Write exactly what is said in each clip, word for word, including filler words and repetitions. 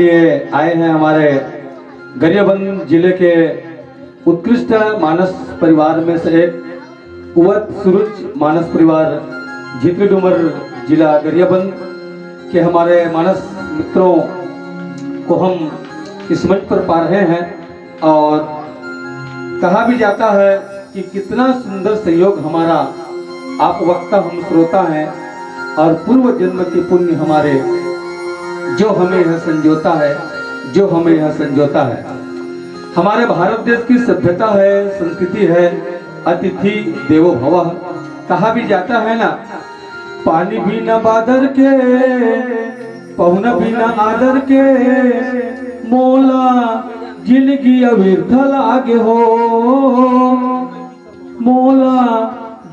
ये आए हैं हमारे गरियाबंद जिले के उत्कृष्ट मानस परिवार में से एक उवत सुरुज मानस परिवार, झितरी डूमर, जिला गरियाबंद के हमारे मानस मित्रों को हम इस मंच पर पा रहे हैं। और कहा भी जाता है कि कितना सुंदर संयोग हमारा, आप वक्ता हम श्रोता हैं और पूर्व जन्म के पुण्य हमारे, जो हमें यह संजोता है, जो हमें यह संजोता है। हमारे भारत देश की सभ्यता है, संस्कृति है, अतिथि देवो भव। कहा भी जाता है ना, पानी बिना बादर के, पहुना बिना आदर के, मोला जिनगी अविर्थ लागे हो। मोला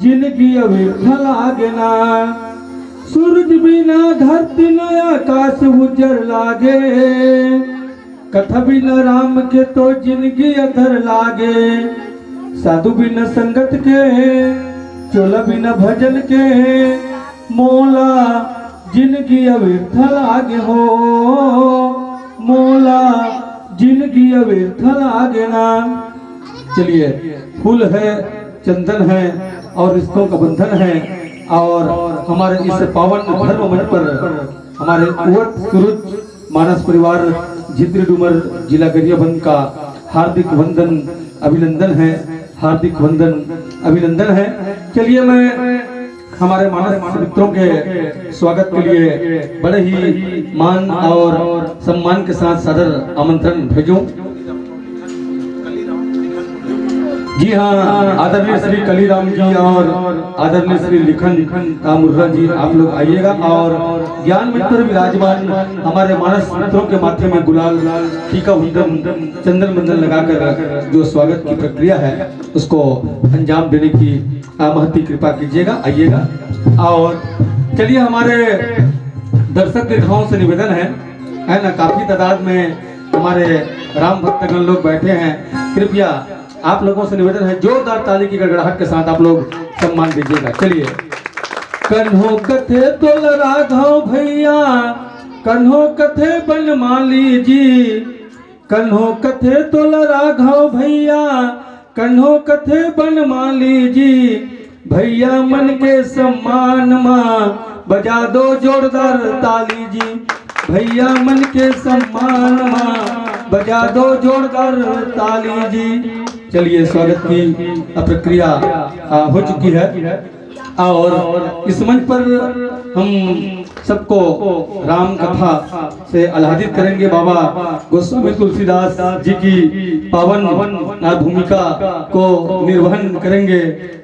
जिनगी अविर्थ लागे ना, सूरज बिना धरती न आकाश उजर लागे। कथा बिना राम के तो जिनगी अधर लागे। साधु बिना संगत के, चोला बिना भजन के, मोला जिनगी अविर्थ लागे हो। मोला जिनगी अविर्थ लागे ना। चलिए, फूल है, चंदन है और रिश्तों का बंधन है। और हमारे इस पावन धर्म मंच पर हमारे उवत सुरुज मानस परिवार, झितरी डूमर, जिला गरियाबंद का हार्दिक वंदन, अभिनंदन है। हार्दिक वंदन, अभिनंदन है। चलिए, मैं हमारे मानस मित्रों के स्वागत के लिए बड़े ही मान और सम्मान के साथ सादर आमंत्रण भेजूं। जी हाँ, आदरणीय श्री कलीराम जी और आदरणीय श्री लिखन मुर्रा जी, आप लोग आइएगा और ज्ञान मंच पर विराजमान हमारे मानस मित्रों के माथे में गुलाल, टीका, वंदन, चंदन वंदन लगाकर जो स्वागत की प्रक्रिया है, उसको अंजाम देने की, आ, महती कृपा कीजिएगा, आइएगा। और चलिए, हमारे दर्शक दीर्घाओं से निवेदन है, है ना, काफी तादाद में हमारे राम भक्तगण लोग बैठे हैं, कृपया आप लोगों से निवेदन है, जोरदार ताली की गड़गड़ाहट के साथ आप लोग सम्मान दीजिएगा। चलिए। कन्हो कथे तोला राघव भैया, कन्हो कथे बनमाली जी, कन्हो कथे तोला राघव भैया, कन्हो कथे बनमाली जी। भैया मन के सम्मान मा बजा दो जोरदार ताली जी। भैया मन के सम्मान मा बजा दो जोरदार ताली जी। चलिए, स्वागत की प्रक्रिया, आ, हो चुकी है और इस मंच पर हम सबको राम कथा से आह्लादित करेंगे। बाबा गोस्वामी तुलसीदास जी की पावन, आ, भूमिका को निर्वहन करेंगे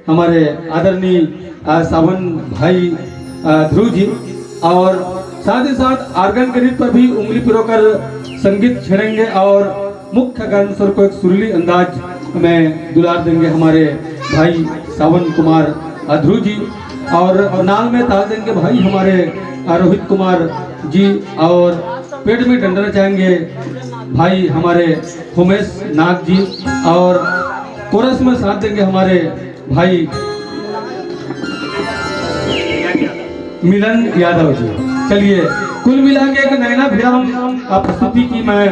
हमारे आदरणीय, आ, सावन भाई, आ, ध्रुव जी, और साथ ही साथ ऑर्गन के रित पर भी उंगली पिरोकर संगीत छेड़ेंगे और मुख्य गायन स्वर को एक सुरीली अंदाज में दुलार देंगे हमारे भाई सावन कुमार ध्रुव जी, और नाल में ताल देंगे भाई हमारे, आ, रोहित कुमार जी, और पेट में डंडा नचाएंगे भाई हमारे होमेश नाग जी, और कोरस में साथ देंगे हमारे भाई मिलन यादव जी। चलिए, कुल मिला के एक नैनाभिराम प्रस्तुति की मैं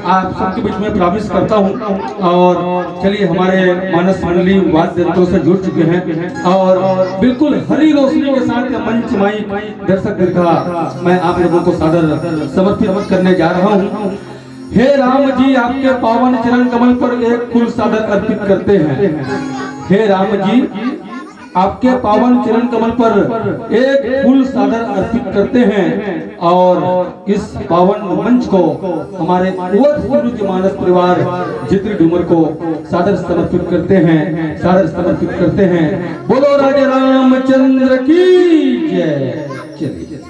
आप सबके बीच में प्रॉमिस करता हूँ। और चलिए, हमारे मानस मंडली वाद्य यंत्रों से जुड़ चुके हैं और बिल्कुल हरी रोशनी के साथ मंच माइक दर्शक दीर्घा मैं आप लोगों को सादर समर्पित करने जा रहा हूँ। हे राम जी, आपके पावन चरण कमल पर एक फूल सादर अर्पित करते हैं। हे राम जी, आपके पावन चरण कमल पर एक फूल सादर अर्पित करते हैं और इस पावन मंच को हमारे उवत सुरुज मानस परिवार झितरी डूमर को सादर समर्पित करते हैं, सादर समर्पित करते हैं। बोलो राजा रामचंद्र की जय। चलिए।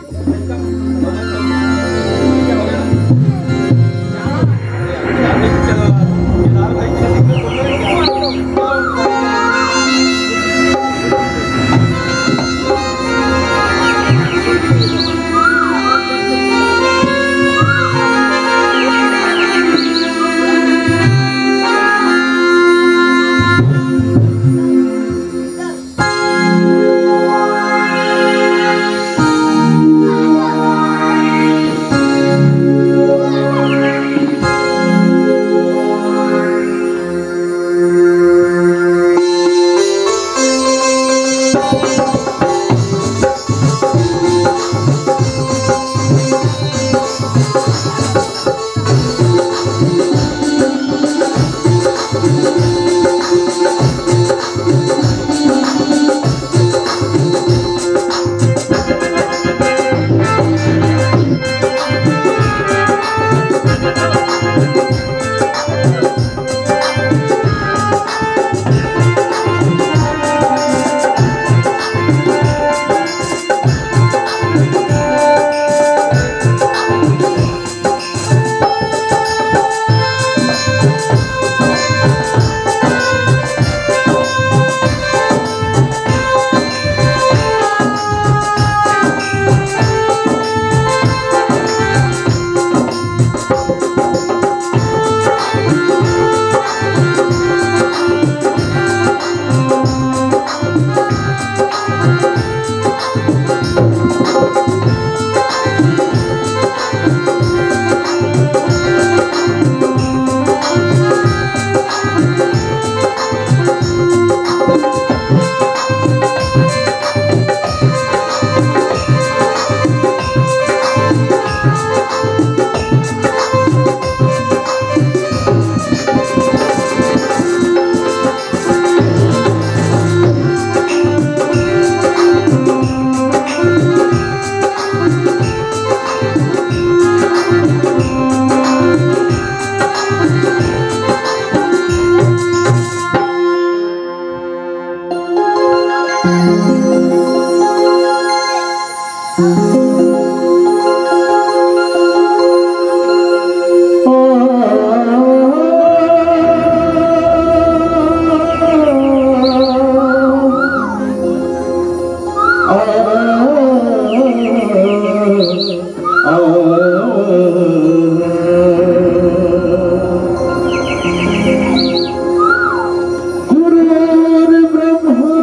गुरुर्ब्रह्मा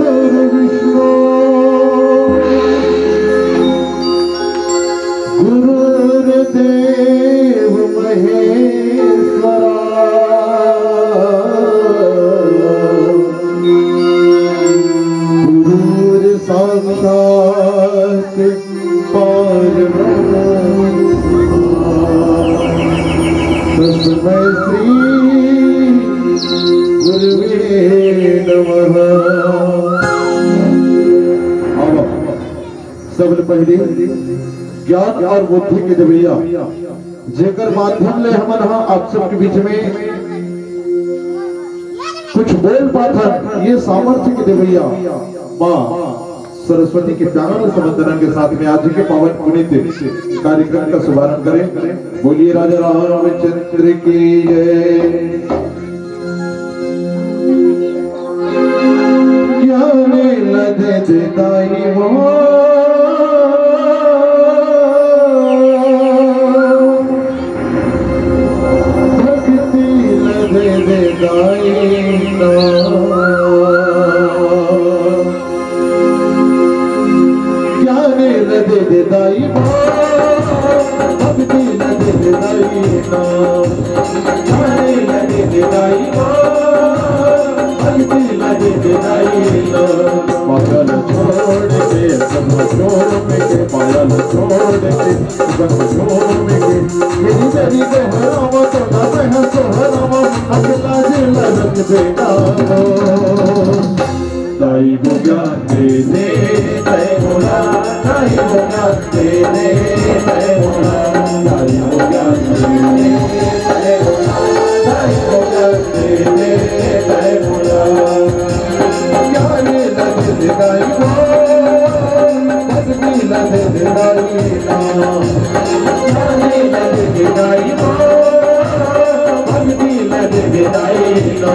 गुरुर्विष्णु गुरुर्देव महेश्वरा गुरुर्साक्षात् परब्रह्म तस्मै श्री गुरुवे नमः। आवा, सबले पहले ज्ञान और बुद्धि के देवैया, जेकर माध्यम ले हमन ह आप सबके बीच में कुछ बोल पाथन, ये सामर्थ्य के देवैया माँ सरस्वती के प्यारा से वंदना के साथ में आज के पावन पुनीत कार्यक्रम का शुभारंभ करें। बोलिए राजा रामचंद्र की जय। ज्ञान ल दे दे दाई हो, भक्ति ल दे दे दाई ना। ज्ञान ल दे दे दाई ना, भक्ति ल दे दे दाई ना। ज्ञान ल दे दे दाई ना, भक्ति ल दे दे दाई ना। पायल छोड़ के सब झूम के, पायल छोड़ के सब झूम के, मेरी मेरी दोहरावा तो ना मैं सोहरावा, अगला जिला रख देना। दाई हो ज्ञान दे दे, दाई हो ना, दाई हो ज्ञान दे दे, दाई हो ना, दाई हो ज्ञान दे दे, दाई हो ना, दाई हो ज्ञान दे दे, दाई हो ना। ज्ञान ल दे दे दाई हो, भक्ति ल दे दे दाई ना। ज्ञान ल दे दे दाई हो, भक्ति ल दे दे दाई ना।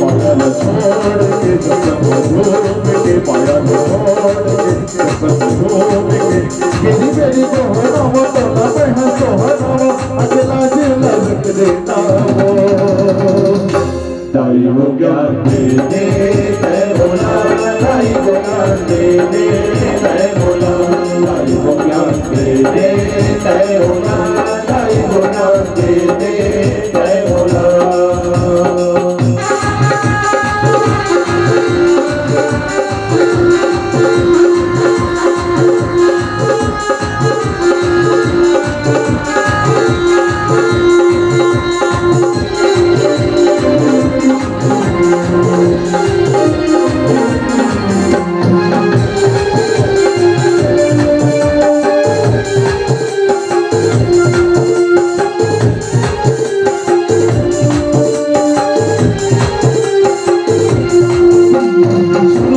पायल छोड़ के सब झूम के, पायल छोड़ के सब झूम के, मेरी मेरी दोहरावा तो ना मैं सोहरावा, अगला जिला रख देना हो। दाई हो ज्ञान दे दे, दाई हो ना, दाई हो ज्ञान दे दे, दाई हो ना, दाई हो ज्ञान दे दे, दाई हो ना, दाई हो ज्ञान दे दे, दाई हो ना।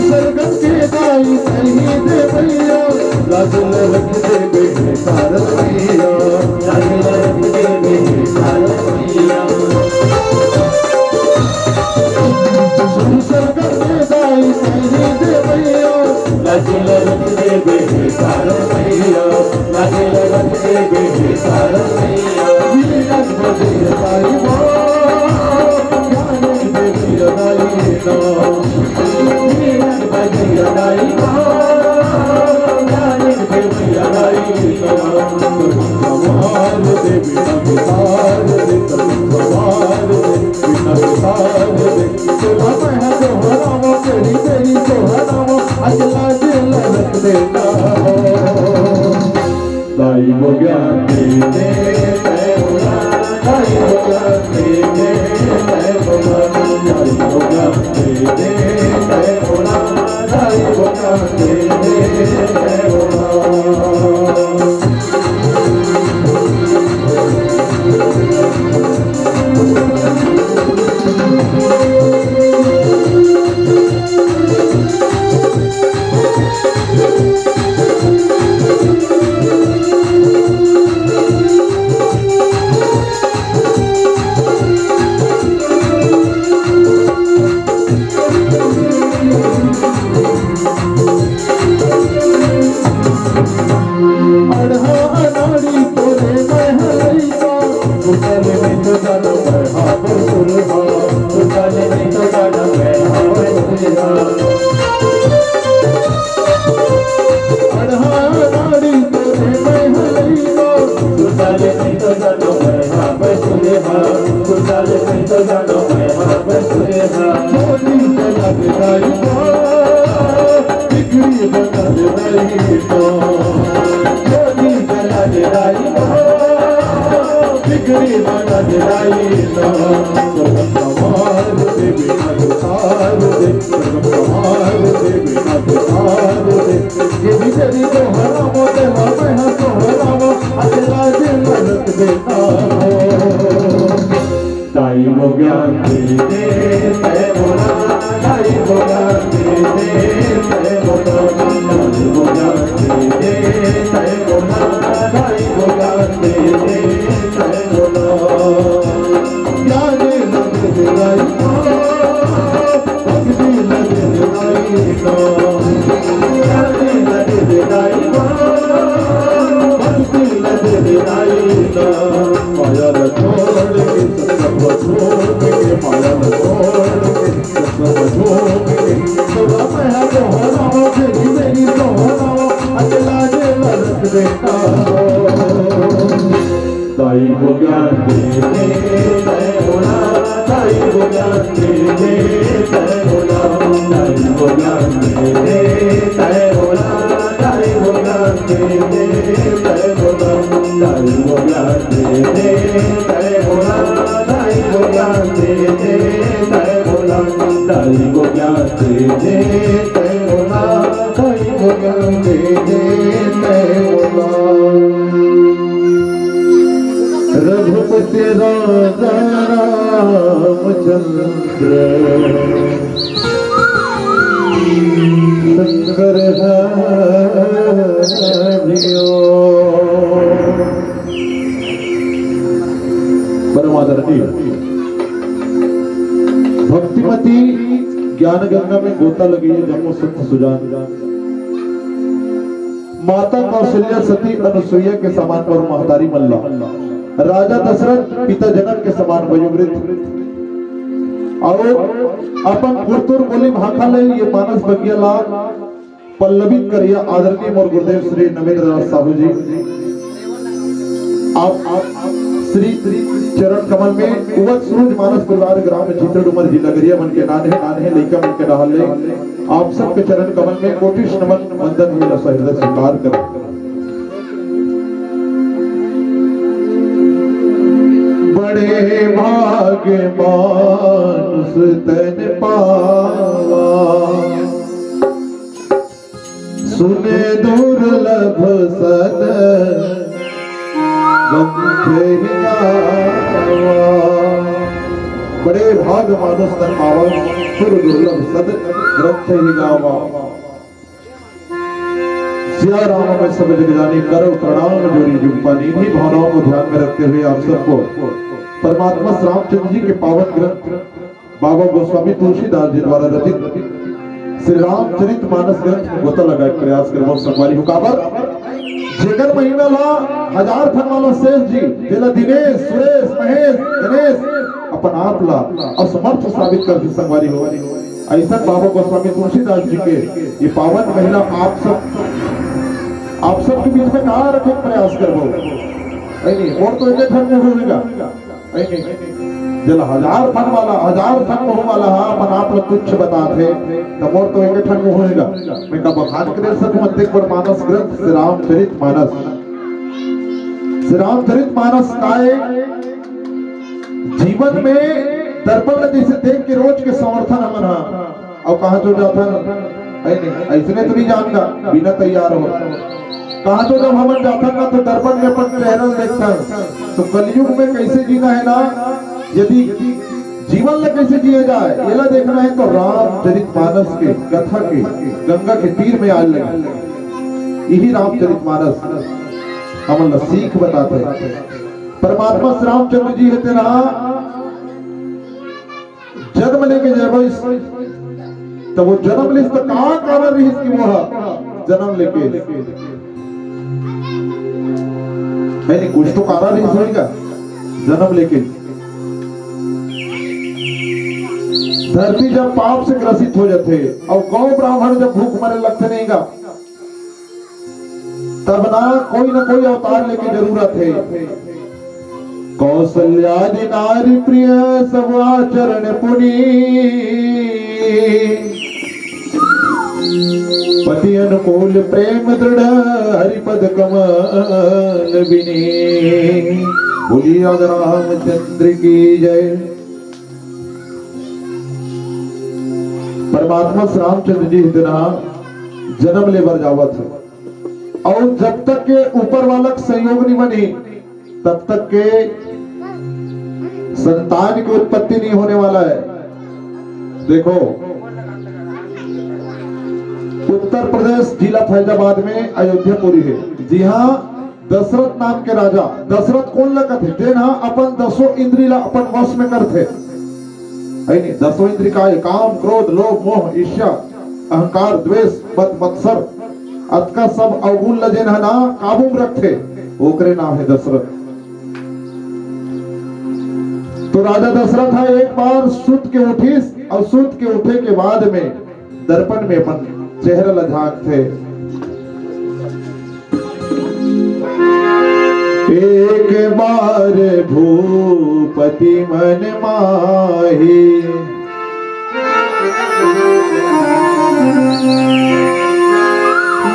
सरगम के दाई सही दे भैया, लाज ल रख दे बेटे सारन भैया, लाज ल रख दे बेटे सारन भैया। सरगम के दाई सही दे भैया, लाज ल रख दे बेटे सारन भैया, लाज ल रख दे बेटे सारन भैया। वीरन बजे दाई माँ, ज्ञान दे भैया दाई ना। दाई हो ज्ञान दे दे, दाई हो ना, दाई हो ज्ञान दे दे, दाई हो ना, दाई हो ज्ञान दे दे, दाई हो ना, दाई हो ज्ञान दे दे, दाई हो ना। ताई वो ज्ञान दे दे, तै बोला, ताई वो ज्ञान दे दे, तै बोला, ताई वो ज्ञान दे दे, तै बोला, ताई वो ज्ञान दे दे, तै बोला। ज्ञान दे दे, ताई ताई को ज्ञान दे दे, तै बोला, ताई को ज्ञान दे दे, तै बोला, ताई को ज्ञान दे दे, तै बोला, ताई को ज्ञान दे दे, तै बोला, ताई को ज्ञान दे दे, तै बोला, ताई को ज्ञान दे दे, तै बोला, ताई को ज्ञान दे दे, तै बोला, ताई को ज्ञान दे दे, तै बोला। रघुपति राजा रामचंद्र शंकर हरियो। परम आदरणीय भक्तिमती ज्ञान गंगा में गोता लगे जम्मो संत सुजान, माता कौशल्या सती अनुसुईया के समान अउ महतारी मन ला राजा दशरथ पिता जनक के समान वयोवृद्ध अउ अपन कुरतुर बोली भाखा ले ये मानस बगिया ला पल्लवित करिया आदरणीय मोर गुरुदेव श्री नवेंद्र नाथ साहू जी, आप, आप श्री चरण कमल में उवत सूरज मानस परिवार ग्राम चित्रडूमर जिला गरिया मन के नान्हे नान्हे लइका मन के डहार ले आप सबके चरण कमल में कोटिश नमन वंदन हुई सहृदय स्वीकार करो। बड़े भाग मानुष तन पावा, सुने दुर्लभ सद ग्रंथ ही गावा। बड़े भाग मानुष तन पावा, सुर दुर्लभ सद ग्रंथ ही गावा। सिया राम में सब जग जानी, करो प्रणाम जोरी जुग पानी। इन्हीं भावनाओं को ध्यान में रखते हुए आप सबको परमात्मा श्री रामचंद्र जी के पावन ग्रंथ बाबा गोस्वामी तुलसीदास जी द्वारा रचित श्री रामचरित मानस ग्रंथ में गोता लगाए के प्रयास करबो संगवारी हो। काबर जेकर महिमा ला हजार फन वाला शेष जी, जेला दिनेश, सुरेश, महेश, गणेश अपन आप ला असमर्थ साबित कर दे संगवारी हो। अइसन बाबा गोस्वामी तुलसीदास जी के ये पावन महिला आप सब, आप सबके बीच में कहाँ रखे के प्रयास करबो? नहीं, नहीं, और तो एक ठन मुँह होएगा। नहीं, नहीं, जेला हजार फन वाला, हजार फन मुँह वाला हा अपन आप ला तुच्छ बताथे, त मोर तो एक ठन मुँह होएगा। मैं का बखान करे सकूँ, अतेक बड़ मानस ग्रंथ श्री रामचरित मानस। श्री रामचरित मानस का एक जीवन में दर्पण ल जैसे देख के रोज के समर्थन हमन ह, अउ कहाँ तो जाथन, ऐ नहीं, ऐसने तो नहीं जान गा, बिना तैयार हो। कहाँ तो जब हमन जाथन ना तो दर्पण में अपन चेहरा ल देखथन, तो कलयुग में कैसे जीना है ना, यदि जीवन ल कैसे जिए जाए, एला देखना है तो रामचरित मानस के कथा के गंगा के तीर में आए लगे। यही रामचरित मानस हमन ला सीख बताथे। परमात्मा श्री रामचंद्र जी हे तेला जन्म लेके जब इस, तब वो जन्म लिस तो का कारण रहिस कि वो जन्म लेके, नहीं, कुछ तो कारण रहिस होही का। जन्म लेके धरती जब पाप से ग्रसित हो जाथे अउ गौ ब्राह्मण जब भूख मरे लगथे नहीं गा, तब ना कोई ना कोई अवतार लेके जरूर आथे। कौशल्यादि नारी प्रिय सब आचरण पुनीत। पति अनुकूल प्रेम दृढ़ हरिपद कमल बिनी। बोलिए रामचंद्र की जय। परमात्मा श्री रामचंद्र जी ह तेन जन्म ले बर जावत हे अउ जब तक के ऊपर वाला के संयोग नहीं बनी तब तक के संतान की उत्पत्ति नहीं होने वाला है। देखो, उत्तर प्रदेश, जिला फैजाबाद में अयोध्यापुरी है। जी हाँ, दशरथ नाम के राजा। दशरथ कोन ला कथे? जेन ह अपन दसों इंद्री ला अपन वश में करथे। है नी? दसों इंद्री का है, काम, क्रोध, लोभ, मोह, ईर्ष्या, अहंकार, द्वेष, मद मत्सर, अतका सब अवगुण ल जेन ह ना काबू में रखथे, ओकरे नाम है दशरथ। तो राजा दशरथ ह एक बार सुत के उठिस अउ सुत के उठे के बाद में दर्पण में अपन चेहरा ल झांकथे। एक बार भूपति मन माही,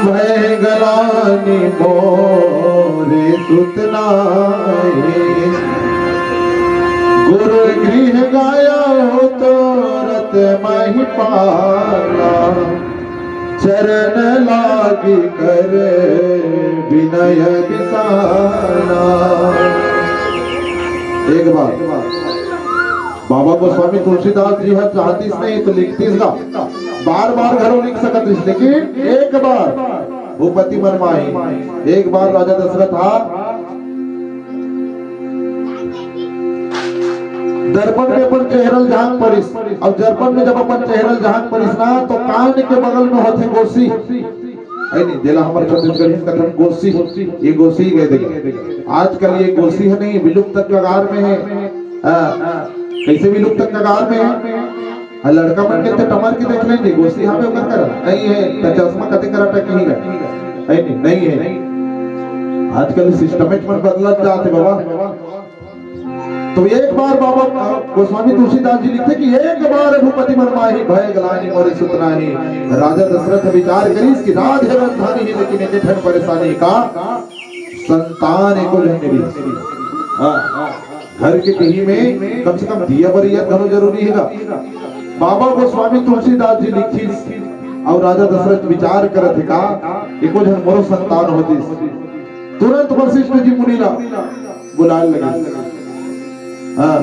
भय गलानी मोरे सुत नाही। गुरु गृह गयो तो रत मही पाला, चरण लागी कर बिनय बिसाला। एक बार बाबा गोस्वामी तुलसीदास जी ह चाहतिस नहीं तो लिखतिस गा, बार बार घलो लिख सकत रिहिस, लेकिन एक बार भूपति मन माही, एक बार राजा दशरथ हा दर्पण में अपन चेहरा ल झांक परिस। अब दर्पण में जब अपन चेहरा ल झांक परिस ना, तो कान के बगल में होथे गोसी, है नहीं, जेला हमर छत्तीसगढ़ी में कथन गोसी, ये गोसी गए देखा। आजकल ये गोसी है नहीं, विलुप्त कगार में है। हाँ, कैसे विलुप्त कगार में है? हाँ, लड़का मन के तो टमर के देख लेंगे, गोसी हमें ओकर करा नहीं है, तो चश्मा कते करा टकी ही रहे, है नहीं, नहीं है। आजकल सिस्टम मन बदलत जाते बाबा। तो एक बार बाबा गोस्वामी तुलसीदास जी लिखथे कि एक बार भूपति मन माही, भय गलानी मोरे सुत नाही। राजा दशरथ विचार करिस कि राज हे राजधानी हे, लेकिन एक ठन परेशानी का, संतान एको झन नहीं। हाँ, घर के टीही में कम से कम दिया बरिया घलो जरूरी हे ना। बाबा गोस्वामी तुलसीदास जी लिखिस अउ राजा दशरथ विचार करत हे का, एको झन मोरो संतान होतिस। तुरंत वशिष्ठ जी मुनि ला बुलाए लगे। हाँ,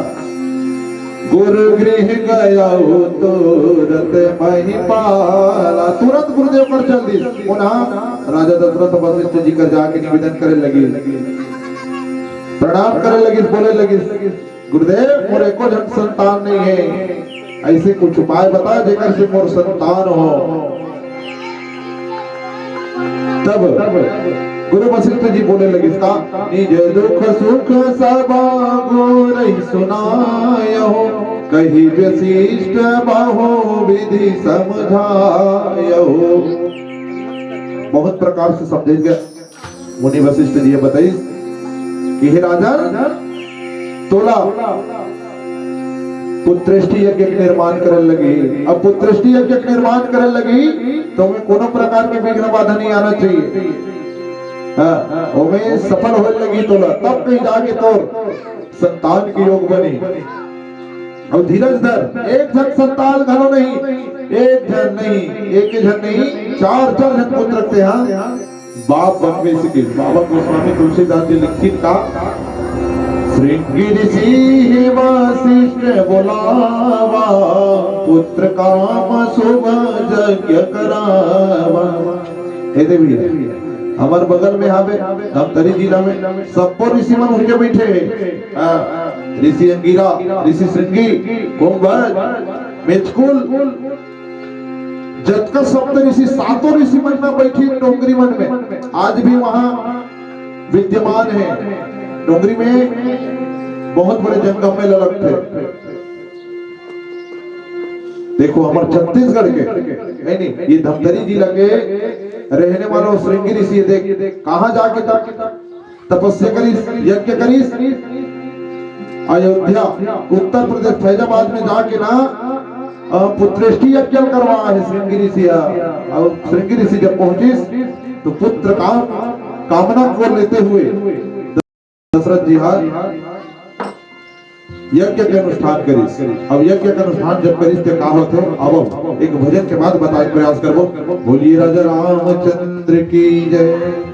गुरु गृह गयो तुरत मही पाला। तुरंत गुरुदेव कर चल दिस। पुनः राजा दशरथ वशिष्ठ जी कर जाके निवेदन करे लगे, प्रणाम करे लगे, बोले लगे, गुरुदेव, मोर एको झन संतान नहीं है, ऐसे कुछ उपाय बता जेकर से मोर संतान हो। तब गुरु वशिष्ठ जी बोले लगे, इसका निज दुख सुख सब गुरु सुनायो, कही वशिष्ठ बहु विधि समझायो। बहुत प्रकार से समझेंगे। मुनि वशिष्ठ जी बताइस कि हे राजन, तोला पुत्रेष्टि यज्ञ के निर्माण करे लगी। अब पुत्रेष्टि यज्ञ के निर्माण करे लगी तो ओमे कोनो प्रकार के विघ्न बाधा नहीं आना चाहिए। हाँ, ओमे सफल होए लगी तोला, तब कहीं जाके तोर संतान के योग बनी। अउ धीरज धर, एक झन संतान घलो नहीं, एक झन नहीं, एक झन नहीं, चार चार झन पुत्र रखते हैं। बाप बनवे सके। बाबा गोस्वामी तुलसीदास जी लिखित का, श्रृंगी ऋषि हे वशिष्ठ बोलावा, पुत्र काम शुभ यज्ञ करावा। हे देवी, हमर बगल में हावे, धमतरी जिला में, सब्बो ऋषि मन उनके बैठे हे। हाँ, ऋषि अंगिरा, ऋषि श्रृंगी, कुंभज, मेचकुल, जतका सप्त ऋषि, सातों ऋषि मन में बैठी डोंगरी मन में, आज भी वहां विद्यमान है। डोंगरी में बहुत बड़े जंगम मेला लगथे। देखो, हमर छत्तीसगढ़ के, नहीं, नहीं, ये धमतरी जिला के रहने वाला श्रृंगी ऋषि, देख, कहाँ जाके तप-, तपस्या करिस, यज्ञ करिस? अयोध्या, उत्तर प्रदेश, फैजाबाद में जाके ना, अ, पुत्रेष्टि यज्ञ करवाए हे श्रृंगी ऋषि ह। अउ श्रृंगी ऋषि जब पहुंचिस, तो पुत्र का कामना को लेते हुए दशरथ जी ह यज्ञ के अनुष्ठान करिस। अब यज्ञ के अनुष्ठान जब करिस, ते का होथे, अब एक भजन के बाद बताए के प्रयास करबो। बोलिए राजा रामचंद्र की जय।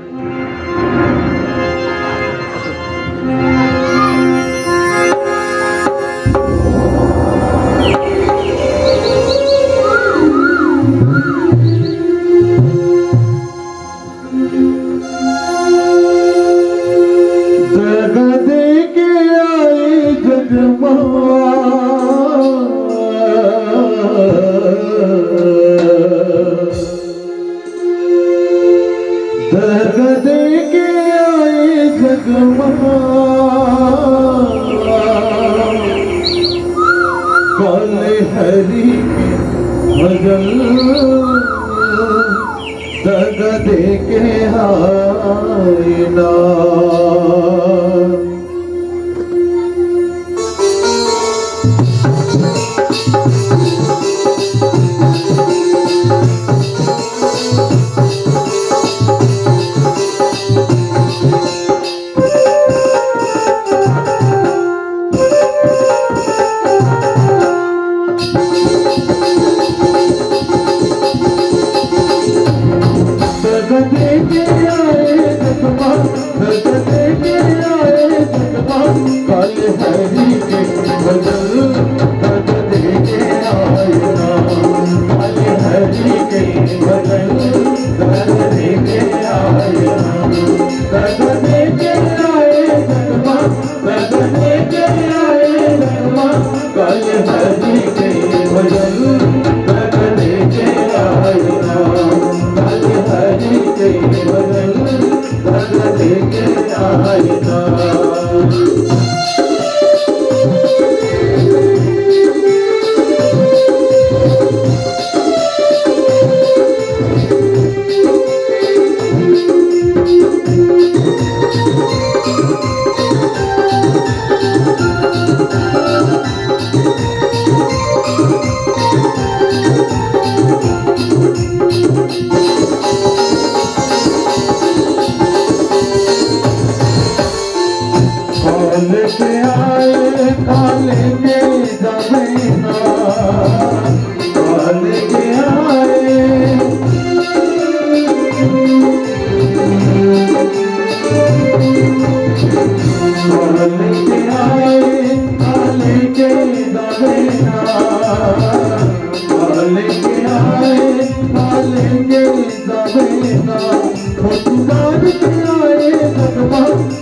दगा दे के आए जग मा, दगा दे के आए जग मा, काले हरि के भजन दगा दे के आए ना। काल के आए, काल के जावे ना, काल के आए। काल के आए, काल के जावे ना, काल के आए, काल के जावे ना। मोतीदार के आए जगमा,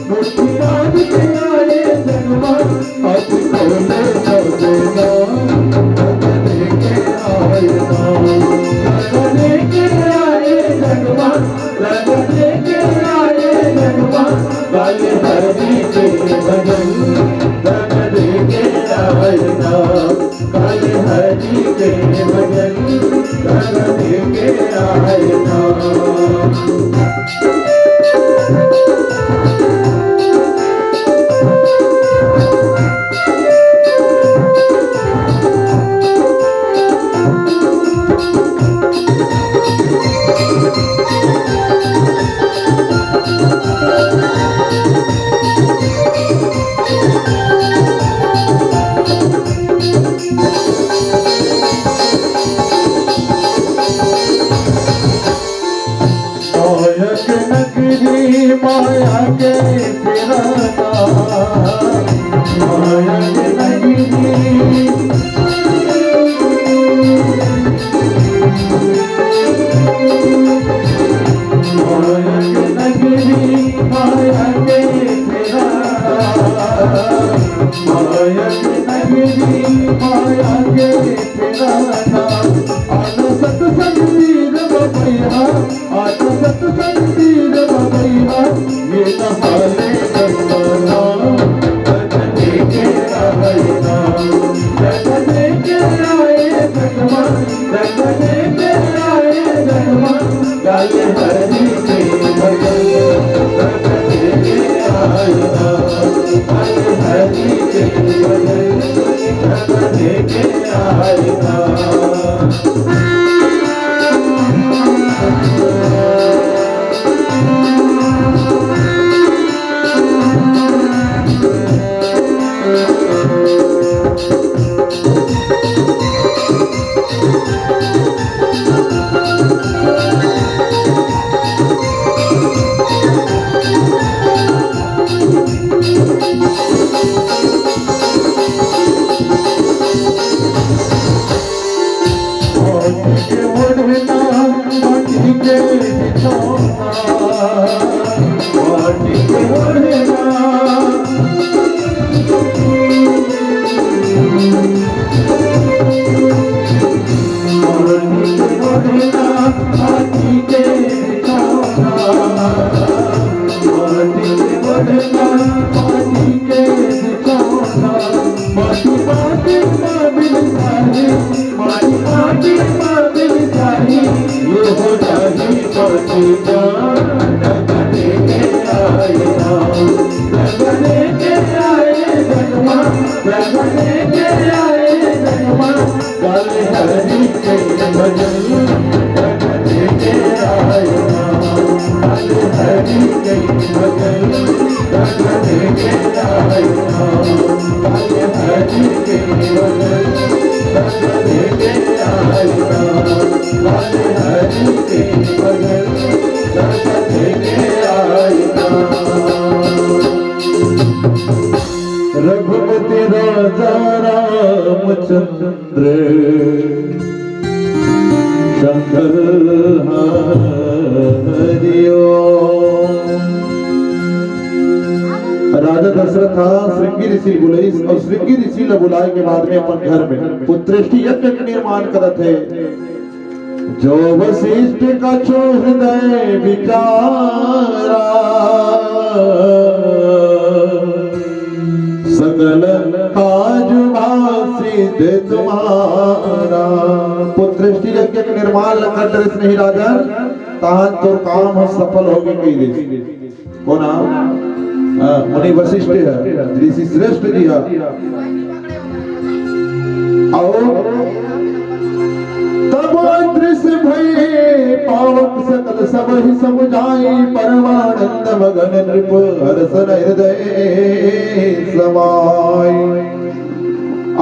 मोतीदार के आए जगमा, आज खोले जगना, बदले के आए ना, बदले के आए जगमा, बदले के आए जगमा, काल हरि के भजन, बदले के आए ना। काल हरि के भजन करने के आए ना। माया के नगरी, माया के पिराना, माया के नगरी, माया के नगरी, माया के पिराना, माया के नगरी, माया के आना सतसंग वीर बबैया, आना सतसंग वीर बबैया, ये नहाले गंगा ना, बदले रघुपति राजा रामचंद्र शंकर हरि ओम। राजा दशरथ ह श्रृंगी ऋषि ल बुलाइस अउ श्रृंगी ऋषि ल बुलाए के बाद में अपन घर में पुत्रेष्टि यज्ञ के निर्माण करत हे। जो वशिष्ठ कछु हृदय विचारा, सकल काज भाषित तुम्हारा। पुत्रेष्टि यज्ञ के निर्माण ल कर डरिस नहीं राजन, तहान तोर काम ह सफल होगे कहि दिस। कोन ह? हाँ, मुनि वशिष्ठ ह, ऋषि श्रेष्ठ जी ह। अउ तब अदृश्य भई पावक सकल सब ही समुझाई, परमानंद मगन नृप हर्षन हृदय समाई।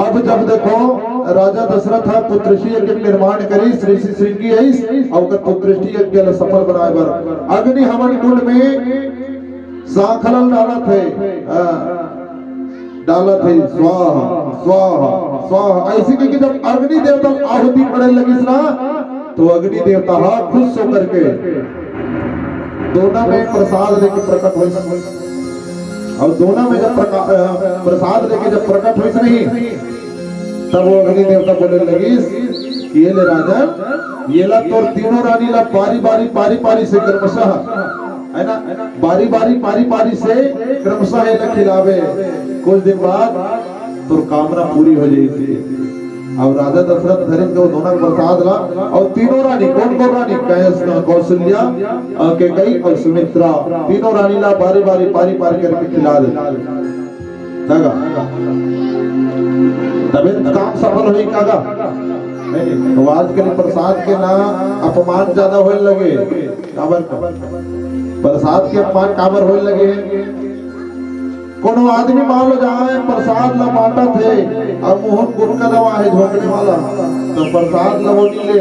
अब जब देखो, राजा दशरथ ह पुत्रेष्टि यज्ञ के निर्माण करिस, ऋषि श्रृंगी अइस, अउ ओकर पुत्रेष्टि यज्ञ ल सफल बनाए बर अग्नि हवन कुंड में सांखल ल डालत हे, हाँ, डालत हे, स्वाहा, स्वाहा, स्वाहा। अइसे कहिके जब अग्नि देवता ल आहुति पड़े लगिस ना, तो अग्नि देवता ह खुश होकर के दोना में प्रसाद लेके प्रकट होइस। अउ दोना में जब प्रका-, अ, प्रसाद लेके जब प्रकट होइस नहीं, तब वो अग्नि देवता बोले लगिस कि ये ले राजन, ये ला तोर तीनों रानी ला बारी बारी, पारी पारी से क्रमशः, है ना, बारी बारी, पारी पारी से क्रमशः ये ला खिलावे। कुछ दिन बाद तोर कामना पूरी हो जाई। अउ राजा दशरथ धरिन के वो दोना प्रसाद ला, अउ तीनों रानी, कोन कोन रानी? कौस-, कौशल्या, अ, कैकेयी अउ सुमित्रा, तीनों रानी ला बारी बारी, पारी पारी करके खिला दे। तगा। तबे काम सफल होई कागा। नहीं, तो आजकल प्रसाद के ना अपमान ज्यादा होए लगे। काबर का? प्रसाद के अपमान काबर होए लगे? कोनो आदमी मान लो जाए प्रसाद ला बांटत हे, अउ मुंह म गुटखा दबा हे झोंकने वाला, तो प्रसाद ला वो नी ले,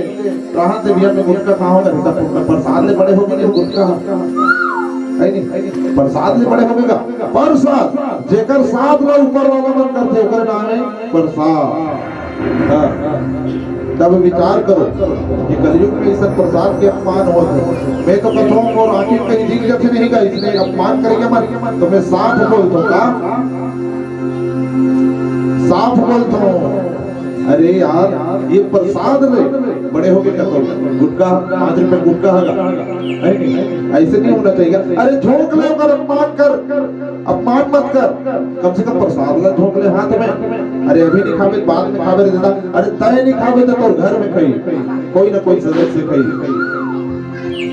कहाँ से भैया मैं गुटखा खाऊंगा? तो प्रसाद ले बड़े होगे नहीं गुटखा, है नहीं? प्रसाद ले बड़े होगे का? प्रसाद, जेकर साथ ला ऊपर वाला मन करथे, ओकर नाम है प्रसाद। हाँ। तब विचार करो कि कलयुग में इस प्रसाद के अपमान होत हे। मैं तो कथों मोर आँखी कहीं दिख जाथे नहीं का, इसने अपमान करेगा मत, तो मैं साफ बोलता हूँ का? साफ बोलता हूँ, अरे यार, ये प्रसाद ले, बड़े हो गए का तो गुटखा, पाँच रुपए गुटखा हगा, है नहीं? ऐसे नहीं होना चाहिए। अरे झोंक ले, ओकर अपमान कर, अपमान मत कर, कम से कम प्रसाद ला झोंक ले हाथ में। अरे अभी नहीं खाबे, बाद में खाबे रे दादा। अरे तय नहीं खाबे तो तोर घर में खाई, कोई ना कोई सदस्य खाई,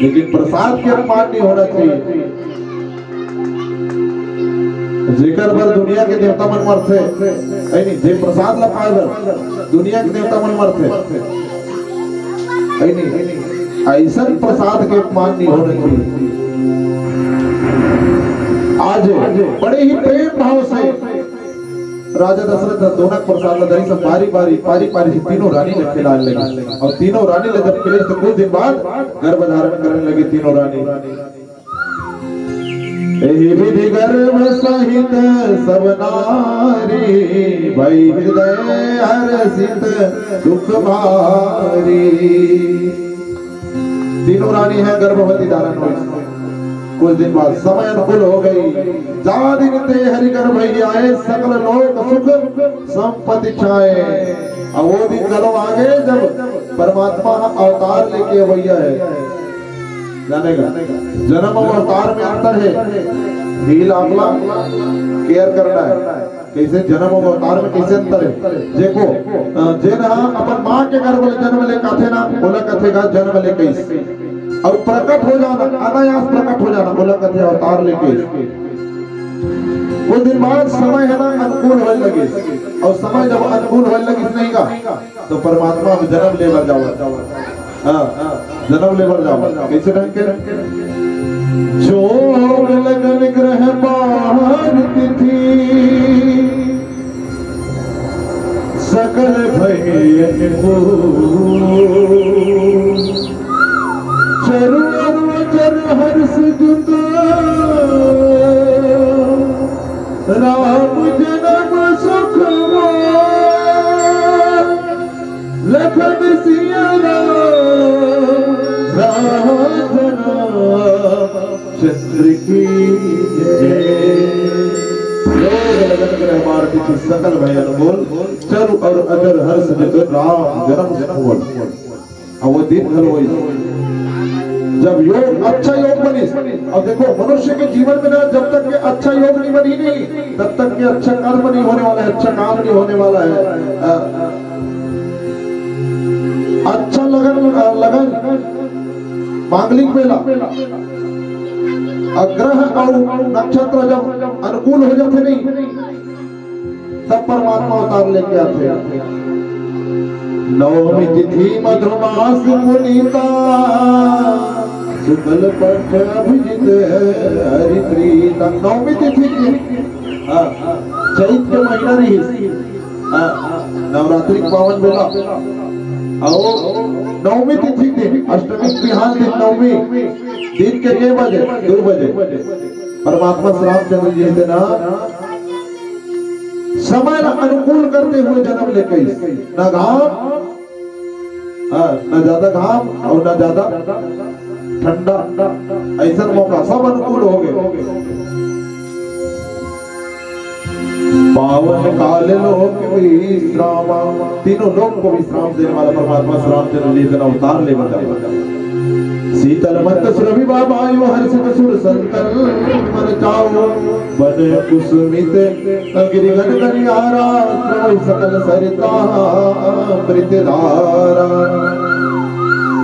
लेकिन प्रसाद के अपमान नहीं होना चाहिए। जेकर बर दुनिया के देवता मन मरथे, है नहीं? जे प्रसाद ला पाए बर दुनिया के देवता मन मरथे, है नहीं? ऐसन प्रसाद के अपमान नहीं होना चाहिए। आज बड़े ही प्रेम भाव से राजा दशरथ ह दोनों प्रसाद ला धरिस, बारी बारी, पारी पारी से तीनों रानी ला खिलाए लगे। और तीनों रानी ला जब खिलाइस तो कुछ दिन बाद गर्भ धारण करने लगी तीनों रानी। एहि विधि गर्भ सहित सब नारी, भई हृदय हर्षित दुख भारी। तीनों रानी ह गर्भवती धारण होइस। कुछ दिन बाद समय अनुकूल हो गई। जा दिन ते हरि गर्भ आए, सकल लोक सुख संपत्ति छाए। अब वो दिन घलो आगे जब परमात्मा अवतार लेके अवैया है। जानेगा, जन्म अउ अवतार में अंतर है। हील आपला केयर करना है। कैसे जन्म अउ अवतार में कैसे अंतर है? देखो, अ, जेन ह अपन माँ के गर्भ ले जन्म ले काथे ना, ओला कथेगा जन्म ले कइस। अउ प्रकट हो जाना, अनायास प्रकट हो जाना, ओला कथे अवतार ले कइस। कुछ दिन बाद समय है ना अनुकूल होए लगिस, अउ समय जब अनुकूल होए लगिस नहीं का, तो परमात्मा अब जन्म ले बर जावत। हाँ, जन्म ले बर जावत। कैसे ढंग के? जोग लगन ग्रह बार तिथि, सकल भय अनुकूल। चरु अरु अचर हर्ष जुत, राम जन्म सुख मोर। लखन सिया राम, राम चंद्र की जय। जोग लगन ग्रह बार तिथि, सकल भय अनुकूल। चरु अरु अचर हर्ष जुत, राम जन्म सुख मोर। अब वो दिन घलो होइस, जब योग, अच्छा योग बनिस। अब देखो, मनुष्य के जीवन में ना, जब तक के अच्छा योग नहीं बनी नहीं, तब तक के अच्छा कर्म नहीं होने वाला है, अच्छा काम नहीं होने वाला है। अ, अच्छा लगन, अ, लगन, मांगलिक बेला, अ, ग्रह अउ नक्षत्र जब अनुकूल हो जाथे नहीं, तब परमात्मा अवतार लेके आथे। नवमी तिथि मधुमास पुनीता, शुक्ल पक्ष अभिजित हरि प्रीता। नवमी तिथि के, हाँ, चैत के महीना रहिस, हाँ, नवरात्रि के पावन बेला। अउ नवमी तिथि के दिन, अष्टमी के बिहान दिन नवमी दिन के के बजे? दू बजे। परमात्मा श्री रामचंद्र जी हे तेन ह समय ला अनुकूल करते हुए जन्म ले कइस। ना घाम, हाँ, ना ज्यादा घाम अउ ना ज्यादा ठंडा, अइसन मौका, सब अनुकूल हो गए। पावन काल लोक विश्रामा, तीनों लोक को विश्राम देने वाला परमात्मा श्री रामचंद्र जी तेन ह अवतार ले बता। शीतल मंद सुरभि बाबा यो हर्षित सुर संतन मन चाओ। बन कुसुमित गिरिगन गलियारा, श्रवहि सकल सरिता अमृत धारा।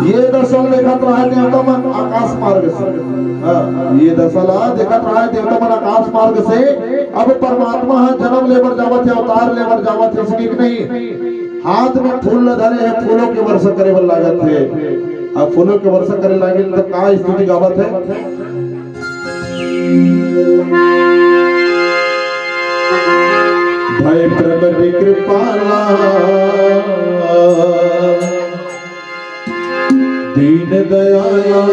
ये दशा ल देखत रहा देवता मन आकाश मार्ग से। हाँ, ये दशा ला देखत रहा देवता मन आकाश मार्ग से। अब परमात्मा ह जन्म ले बर जावत हे, अवतार ले बर जावत हे, इसकी नहीं। हाथ में फूल ल धरे हे, फूलों के वर्षा करे बर लागत हे। अब फूलों के वर्षा करे लागिन त का स्तुति गावत हे? भय प्रकट कृपाला, दीन दयाला,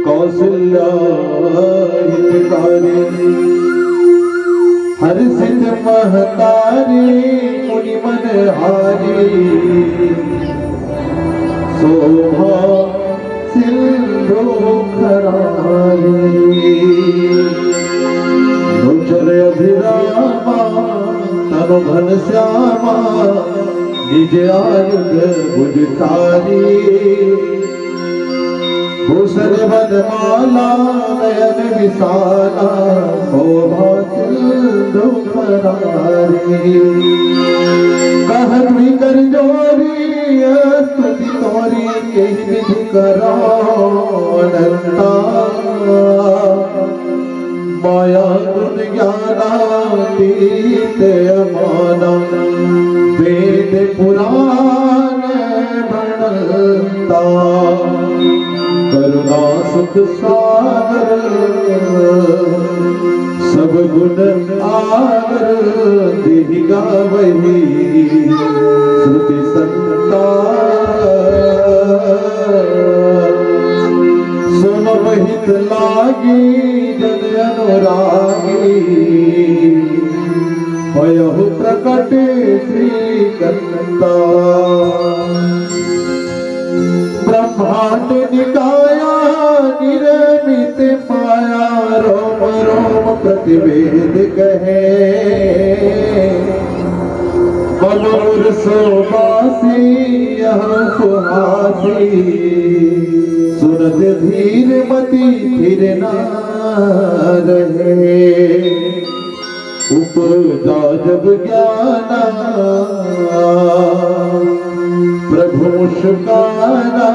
कौशल्या हितकारी। हर्षित महतारी मुनि मनहारी, शोभा सिंधु खरारी। लोचन अभिरामा तनु घनश्यामा, निज आयुध भुज चारी, भूषण वनमाला नयन विशाला, शोभा सिंधु मुरारी। कह दुइ कर जोरी स्तुति तोरी, केहि विधि करो अनंता। माया गुण ज्ञानातीत अमाना, वेद पुराण भणंता। करुणा सुख सागर सब गुण आगर, देहि गावहि श्रुति संता। सुन वहित लागी जन अनुरागी, भयहु प्रकट श्रीकंता। ब्रह्मांड निकाया निर्मित माया, रोम रोम प्रतिवेद कहे। मम उर सो बासी यह उपहासी, सुनत धीर मति थिर ना रहे। उपजा जब ज्ञाना, प्रभु मुस्काना,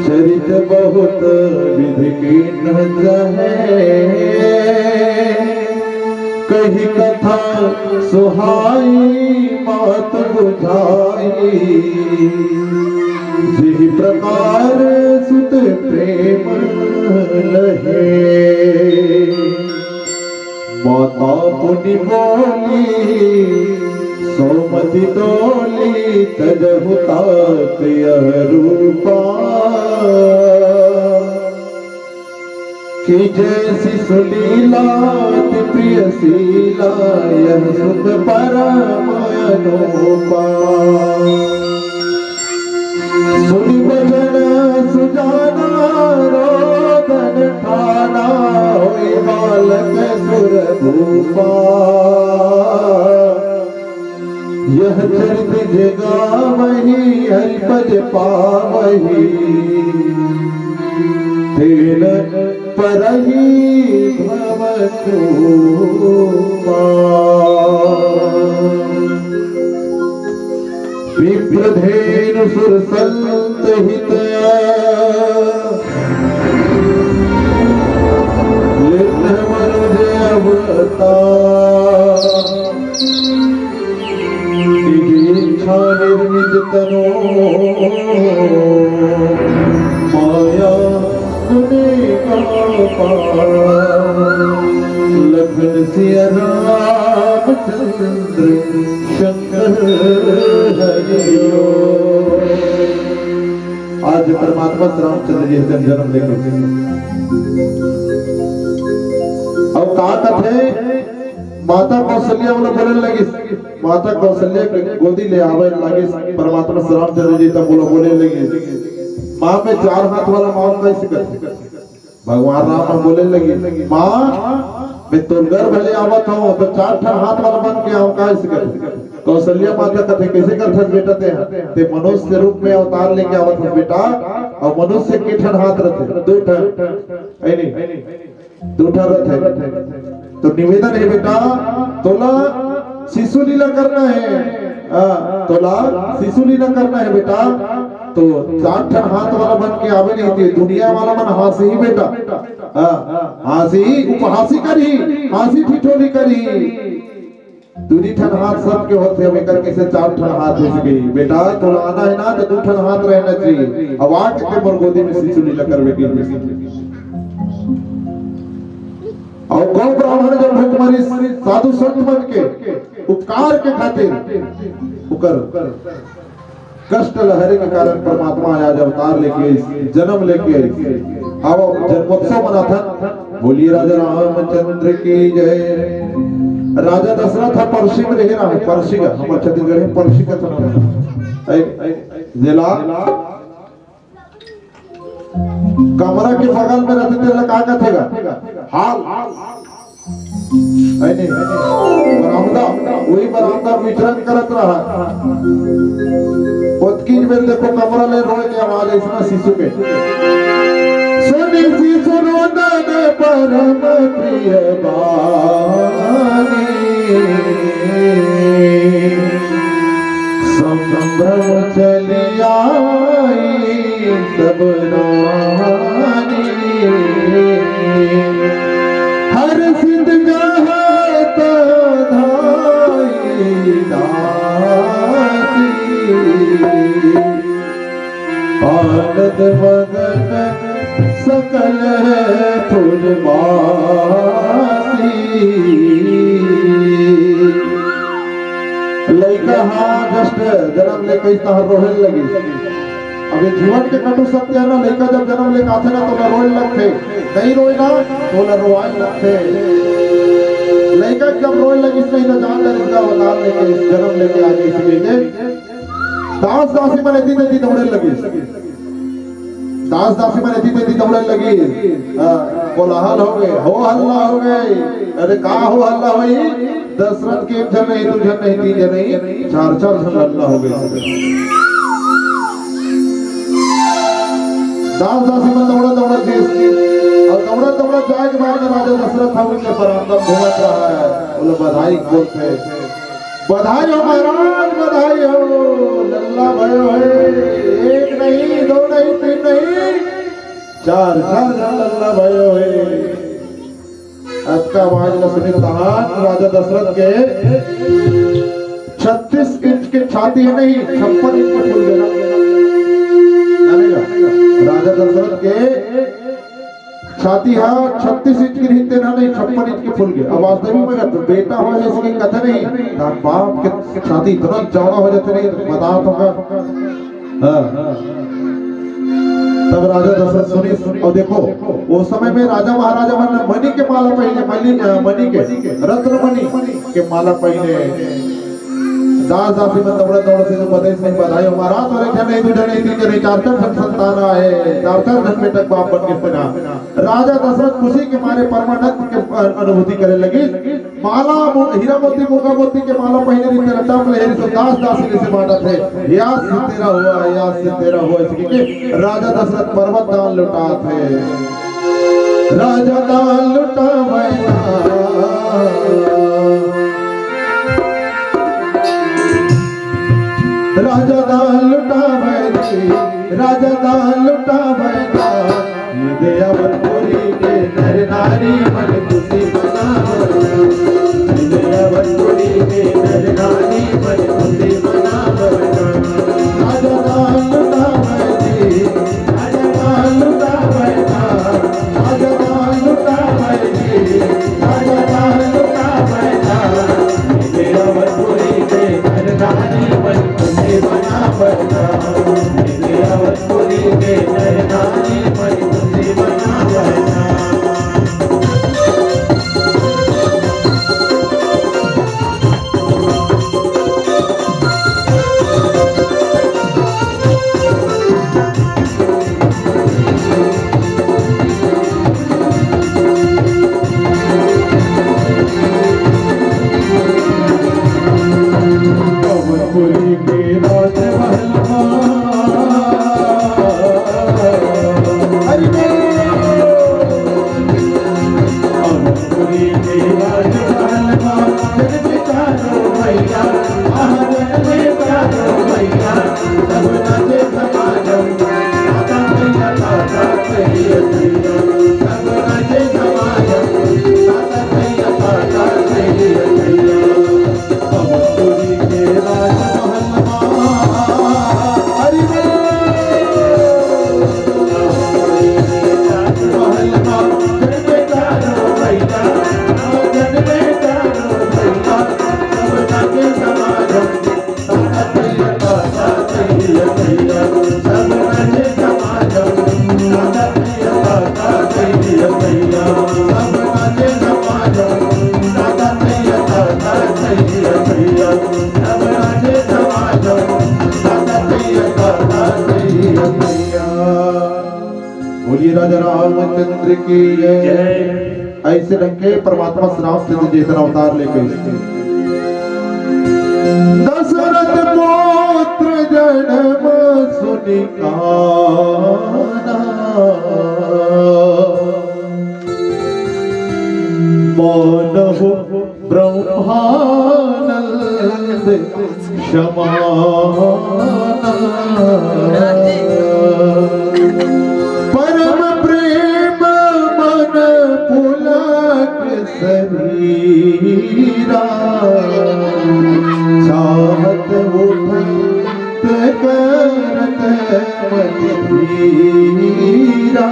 चरित बहुत विधि कीन्ह चाहे। कही कथा सुहाई मात बुझाई, जिहि प्रकार सुत प्रेम लहे। माता पुनि बोली सो मति डोली, तजहु तात यह रूपा। कि जैसी सुलीला अति प्रिय शीला, यह सुत परम अनूपा। सुनि बचन सुजाना रोदन ठाना, होई बालक सुर भूपा। यह चरित जे गावही हरि पद पावही, तेन परही भव चूपा। विप्रधेनु सुर संत हित लिन्ह मनुज अवतार। निज इच्छा निर्मित तनु माया गुने का पार। लखन सिया रामचंद्र शंकर हरि ओम। आज परमात्मा श्री रामचंद्र जी के जन्म लेके अउ का कथे, माता कौशल्या वाला बोले लगी, माता कौशल्या के गोदी ले आवे लगी परमात्मा श्री रामचंद्र जी, तब बोला बोले लगी, माँ मैं चार हाथ वाला माँ कैसे कर भगवान राम ह बोले लगिस, "माँ, मैं तोर गर्भ ले आवत हूँ, तो चार ठन हाथ वाला बन के आऊँ, काहे से करथे?" कौशल्या माता कथे, "कैसे करथस बेटा ते ह? ते मनुष्य रूप में अवतार लेके आवत हस बेटा, और मनुष्य के ठन हाथ रथे, दो ठन, है नहीं, दो ठन रथे। तो निवेदन है बेटा, तोला शिशु लीला करना है, हाँ, तोला शिशु लीला करना है बेटा।" तो चार ठन हाथ वाला बन के आवे नहीं थे, दुनिया वाला मन हांसी ही बेटा। हाँ, हांसी ही, उपहासी करही, हांसी ठिठोली करही। दुनी ठन हाथ सबके होथे, अब एकर कैसे चार ठन हाथ हो गई? बेटा, तोला आना है ना, तो दू ठन हाथ रहना चाहिए। अब आके ते मोर गोदी में शिशु लीला करबे की। और गौ ब्राह्मण जब भूख मरी, साधु संत मन के उपकार के खातिर ओकर कष्ट लहरे के कारण परमात्मा आज अवतार लेके आइस, जन्म लेके आइस। अब जन्मोत्सव मनाथन। बोलिए राजा रामचंद्र की जय। राजा दशरथ ह पर्सी में रहे रहा है, पर्सी का, हमर छत्तीसगढ़ में पर्सी का था। ऐ, ऐ, जेला कमरा के बगल में रहते तेला का कथेगा? हाल। है नहीं? बरामदा, वही बरामदा विचरण करत रहा। ओतकी बेर देखो, कमरा ले रोए के आवाज अइसना शिशु के। सुनि शिशु रोदन परम प्रिय बानी, संभ्रम चली आई सब रानी। हर्षित जहाँ तहाँ धाई दासी, आनंद मगन सकल पुरवासी। लइका हा just जनम ले कइस तहाँ रोहे लगिस। अब ये जीवन के कटु सत्य हे ना, लइका जब जनम लेके आथे ना, त ओला रोए लगथे, नहीं रोए ना, त ओला रोवाए लगथे। लइका जब रोए लगिस नहीं, त जान ले, इसका अवतार लेके, इस जनम लेके आ गई, इसलिए दास दासी मन एती तेती दौड़े लगिस। दास दासी मन एती तेती दौड़े लगिस। हाँ, कोलाहल हो गए, हो हल्ला हो गए। अरे का हो हल्ला होई? दशरथ के एक झन नहीं, दू झन नहीं, तीन झन नहीं, चार चार झन हल्ला हो गए। दास दासी मन दौड़ा दौड़ा जीस, अउ दौड़ा दौड़ा जाए के बाद में राजा दशरथ ठाकुर के बरामदा में घूमत रहा है। बोले, बधाई बोलते, बधाई हो महाराज, बधाई हो, लल्ला भयो है। एक नहीं, दो नहीं, तीन नहीं, चार चार झन लल्ला भयो है। अतका आवाज ल सुने तहान राजा दशरथ के छत्तीस इंच के छाती हे नहीं, छप्पन इंच के फूल गे। जाने का? राजा दशरथ के छाती हा छत्तीस इंच के रहिस तेन हा नहीं, छप्पन इंच के फूल गे। अब वास्तविक में अगर बेटा हो जैसे कि कथा नहीं, त बाप के छाती इतना चौड़ा हो जाते नहीं, बता तो का। हाँ। तब राजा दशरथ सुनिस, अउ देखो, ओ समय में राजा महाराजा मन मणि के माला पहिने, मणि, अ, मणि के, रत्न मणि के माला पहिने। दास दासी मन दौड़ा दौड़ा से जो बधाई, बधाई हो महाराज, तोरे घर नहीं, दू झन नहीं, तीन झन नहीं, चार चार झन संतान हे, चार चार झन बेटा के बाप बन के सेना। राजा दशरथ खुशी के मारे परमानंद के अ-, अनुभूति करे लगिस। माला मो-, हीरा मोती, मुगा मोती के माला पहिने रहिस तेन ल टप ले रहिस, दास दासी ले से बांटत हे, या से तेरा हुआ, या से तेरा हुआ, अइसे कहिके राजा दशरथ परबत दान लुटात हे। राजा दान लुटावै ना, राजा दान लुटावै ना, राजा दान लुटावै ना। ये दे अवनपुरी के नर नारी मन खुशी मनावै ना। ये दे अवनपुरी के नर नारी मन खुशी मनावै ना। राजा दान लुटावै जी, राजा दान लुटावै ना, राजा दान लुटावै जी, राजा दान लुटावै ना। ये दे अवनपुरी के नर नारी मन खुशी मनावै ना। ये दे अवनपुरी के नर नारी मन खुशी मनावै ना। अवनपुरी के राजमहल मा। हरि बोल। अवनपुरी के राजमहल मा जगत चारो भैया, महाजन में चारो भैया, सब नाचे समाजम। ताता भैया, ताता भैया, सब नाचे समाजम। ताता भैया, ताता भैया, अवनपुरी के राजमहल मा। हरि बोल। राजमहल मा जगत चारो भैया, महाजन में चारो भैया, सब नाचे समाजम। बोलिए राजा रामचंद्र की जय। जय। ऐसे ढंग के परमात्मा श्री रामचंद्र जी इतना अवतार लेके दशरथ पुत्र जन्म सुनि काना, मानहु ब्रह्मानंद समाना। परम प्रेम मन पुलक शरीरा, चाहत उठत करत मति धीरा।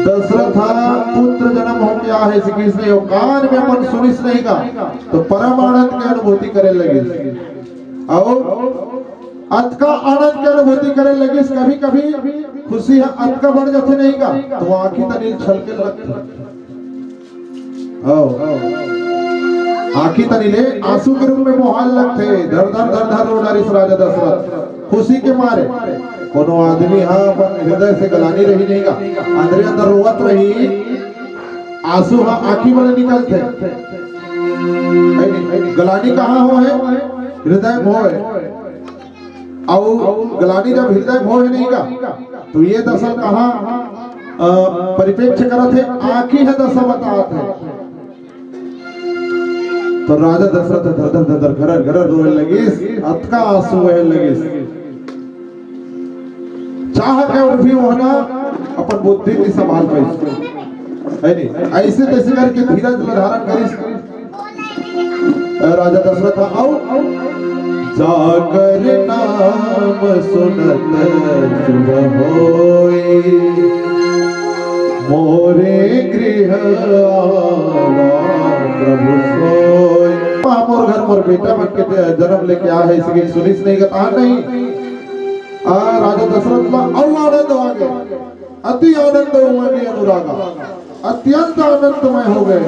दशरथ पुत्र जन्म होके आहे, श्री कृष्ण यो कान में मन सुनिस नहीं का, तो परम आनंद के अनुभूति करे लगिस। अउ अतका आनंद के अनुभूति करे लगिस, कभी-कभी खुशी ह अतका बढ़ जाथे नहीं का, तो आँखी तनी छलके लगथे। अउ आँखी तनी ले आंसू के रूप में बोहाय लगथे, धर धर धर धर रो डारिस राजा दशरथ खुशी के मारे। कोनो आदमी ह अपन हृदय से गलानी रही नहीं का, अंदरे अंदर रोवत रही, आंसू ह आँखी में ले निकलथे। गलानी कहाँ होहे? हृदय में होहे। अउ गलानी जब हृदय में होहे नहीं का, तो ये दशा कहाँ, अ, परिप्रेक्ष्य करत हे? आँखी ह दशा बतात हे। तो राजा दशरथ धर धर धर धर घरर घरर रोए लगिस, अतका आंसू बहे लगिस। चाह के अउ भी ओहना अपन बुद्धि नइ संभाल पाइस, है नहीं? ऐसे तैसे करके धीरज ल धारण करिस। राजा दशरथ ह, अउ जाकर नाम सुनत शुभ होय, मोरे गृह आवा प्रभु सोय। मोर घर मोर बेटा मन के जन्म लेके आहे, इसके सुनिस नहीं, कथा नहीं। आ, राजा दशरथ ला अउ आनंद आ गया, अति आनंद हुआ ने अनुरागा, अत्यंत आनंदमय हो गए।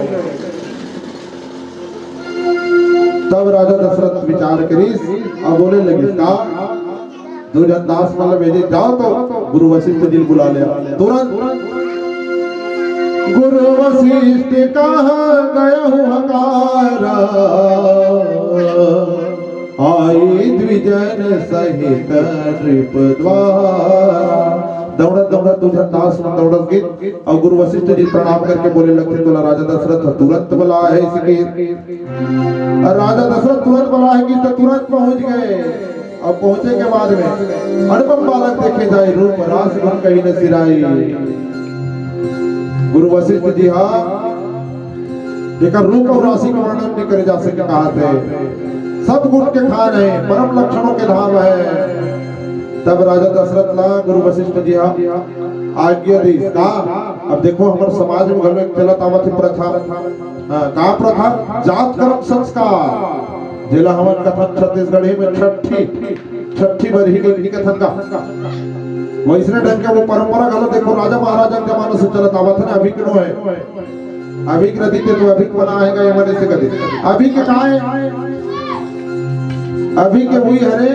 तब राजा दशरथ विचार करिस अउ बोले लगिस, का दू झन दास मन ल भेजे, जाओ तो गुरु वशिष्ठ जी ल बुला ले। तुरंत गुरु वशिष्ठ कहा गया हूँ हकारा, आई द्विजन सहित नृप द्वारा। दौड़त दौड़त दू झन दास मन दौड़त गिस अउ गुरु वशिष्ठ जी प्रणाम करके बोले लगथे, तोला राजा दशरथ तुरंत बलाय हे, इसके अउ राजा दशरथ तुरंत बलाय हे कि त तुरंत पहुंच गए। अउ पहुंचे के बाद में अनुपम बालक देखे जाय, रूप रास गुन कहीं न सिराई। गुरु वशिष्ठ जी हा एकर रूप अउ राशि के वर्णन नहीं करे जा सके, कहा थे सब गुण के खान है, परम लक्षणों के धाम है। तब राजा दशरथ ला गुरु वशिष्ठ जी हा आज्ञा दीस का, अब देखो हमर समाज में घलो एक चलत आवत हे प्रथा। हाँ, का प्रथा? जात कर्म संस्कार, जेला हमन कथन छत्तीसगढ़ी में छट्ठी, छट्ठी बरही के नहीं कथन का। वैसने ढंग के वो परंपरा घलो देखो राजा महाराजा के जमाना से चलत आवत हे ना, अभी के नो है। अभी के रहिते तो अभी के बना आएगा, ये मने से कदे। अभी के का है? अभी के वही हरे,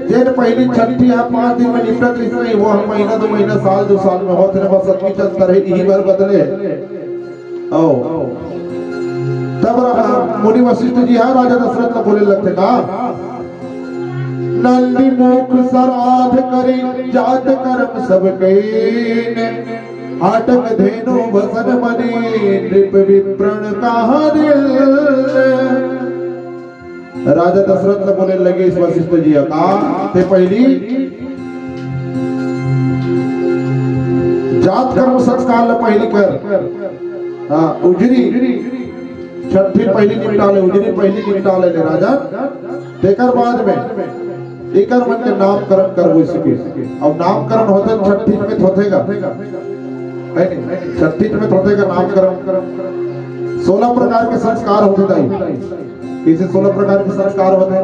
जेन पहली छट्ठी आप पांच दिन में निपटत रहिस नहीं, वो हम महीना दो महीना साल दो साल में होत हे, बस अतकी चलत रहे, यही भर बदले। अउ तब रहा मुनि वशिष्ठ जी हा राजा दशरथ ला बोले लगथे का, नंदी मुख सराध करी जात कर्म सब कईन, हाटक धेनु भसन मनी नृप विप्रण कहा दिल। राजा दशरथ ला बोले लगिस वशिष्ठ जी हा का, ते पहली जात कर्म संस्कार ला पहली कर। हाँ, उजरी छट्ठी पहली निपटा ले, उजरी पहली निपटा ले, ले राजा। तेकर बाद में एकर मन के नामकरण करबो इसके। अब नामकरण होथे छट्ठी में होथे गा, है नहीं? छट्ठी में होथे गा नामकरण। सोलह प्रकार के संस्कार होथे दाई। कइसे सोलह प्रकार के संस्कार होथे?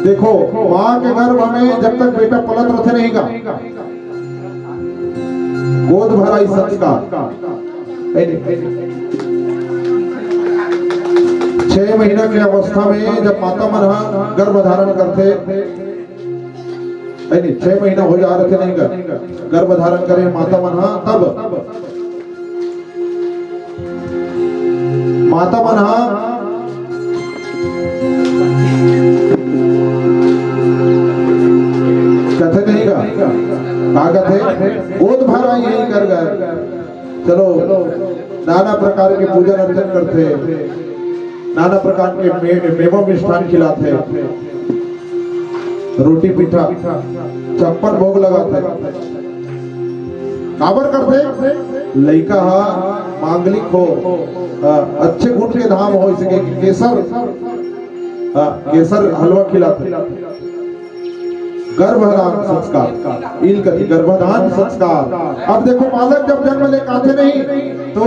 देखो, माँ के गर्भ में जब तक बेटा पलत रथे नहीं गा, गोद भराई संस्कार। है नहीं? छह महीना के अवस्था में जब माता मन ह गर्भ धारण करथे, नहीं, छह महीना हो जा रहे थे, नहीं कर, गर्भ धारण करे माता मन हा, तब माता मन हा कथे नहीं का, का कथे, गोद भराई यही कर गर। चलो, नाना प्रकार के पूजन अर्चन करथे, नाना प्रकार के मे-, मेवा मिष्ठान खिलाथे, रोटी पीठा, छप्पन भोग लगाथे। काबर करथे? लइका हा मांगलिक हो, अ, अच्छे गुण के धाम हो, इसके केसर, अ, केसर हलवा खिलाथे। गर्भधान संस्कार, इल कथी गर्भधान संस्कार। अब देखो, बालक जब जन्म ले आथे नहीं तो,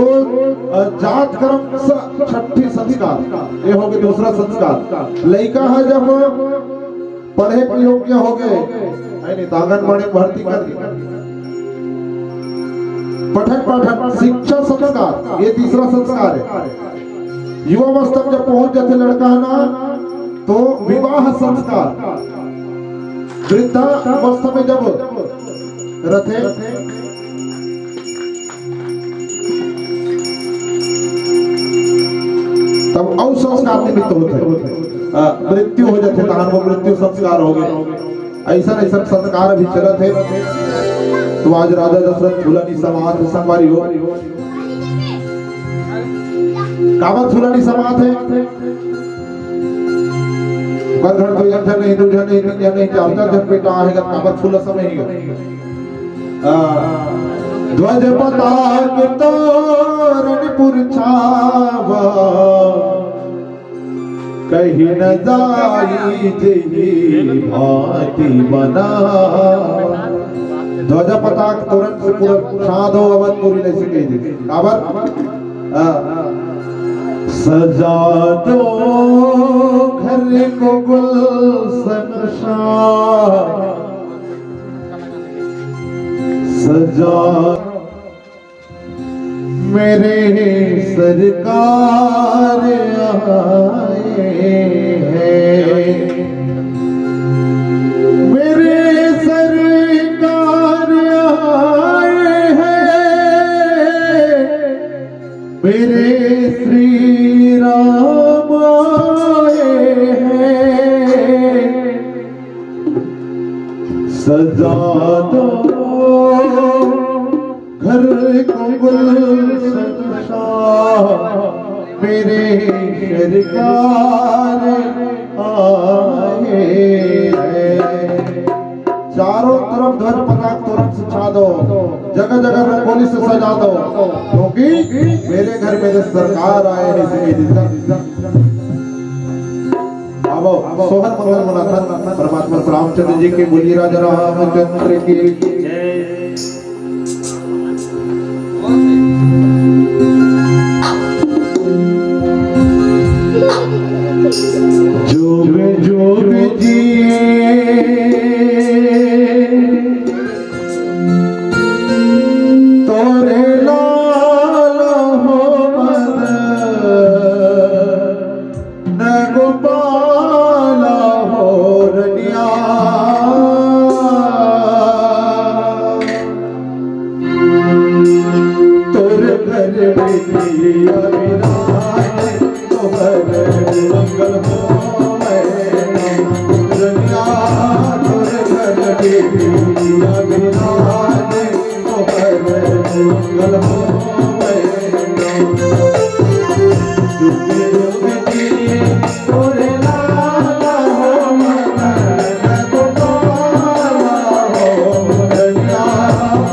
अ, जात कर्म स-, छठी संस्कार, ये हो गए दूसरा संस्कार। लइका है जब पढ़े के योग्य हो गए, है नहीं, तो आंगनबाड़ी में भर्ती कर दी। पठन पाठन, शिक्षा संस्कार, ये तीसरा संस्कार है। युवावस्था में जब पहुंच जाथे लड़का है ना, तो विवाह संस्कार, वृद्धावस्था में जब रथे, तब अउ संस्कार निमित्त होथे। अ, मृत्यु हो जाथे, तहान वो मृत्यु संस्कार हो गए। ऐसा ऐसा संस्कार अभी चलत हे। तो आज राजा दशरथ फूला नइ समात हे, संगवारी हो। काबर फूला नइ समात हे? ओकर घर तो एक झन नहीं, दू झन नहीं, तीन झन नहीं, चार चार झन बेटा आहे, काबर फूला समय ही। आ, ध्वज पताक तोरण पुरछावा, कहि न जाई जेहि भांति बना। ध्वजा पताक तोरण से पूरा छा दो, अवधपुरी ले से कहि दे। काबर? आ, सजा दो घर को गुलशन सा, सजा मेरे सरकार आए हैं, मेरे सरकार आए हैं, मेरे श्री राम आए हैं। सजा दो घर को गुलशन सा, मेरे सरकार आए हैं। चारों तरफ ध्वज पताक तोरण से छा दो, जगह जगह रंगोली से सजा दो, क्योंकि मेरे घर में जो सरकार आए हैं, इसलिए आवो, सोहर मंगल मनाथन परमात्मा रामचंद्र जी के। बोलिए राजा रामचंद्र की। जो भी, जो भी जिए तोरे लाल हो मदन गोपाल हो रनिया। तोर घर में दिया विराज, तोहर मंगल होवे। रनिया तोर घर में दिया विराज, तोहर मंगल होवे। जुग जुग जिए तोरे लाल हो मदन गोपाल हो रनिया,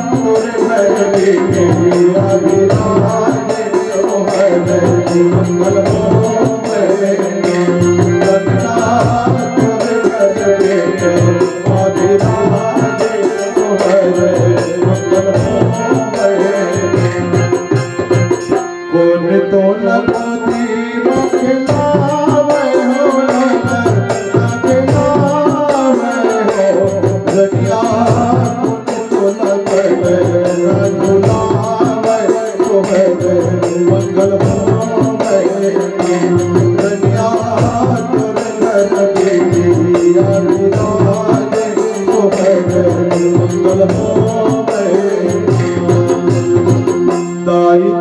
तोरे घर में दिया विराज, तोहर मंगल होवे। रनिया तोरे घर में दिया विराज, तोहर मंगल होवे। कोन तोला गोदी म खेलावे हो, न खेलावे हो, रनिया। कोन तोला गोदी म खेलावे, तोहर मंगल होवे। रनिया तोर घर में दिया विराज, तोहर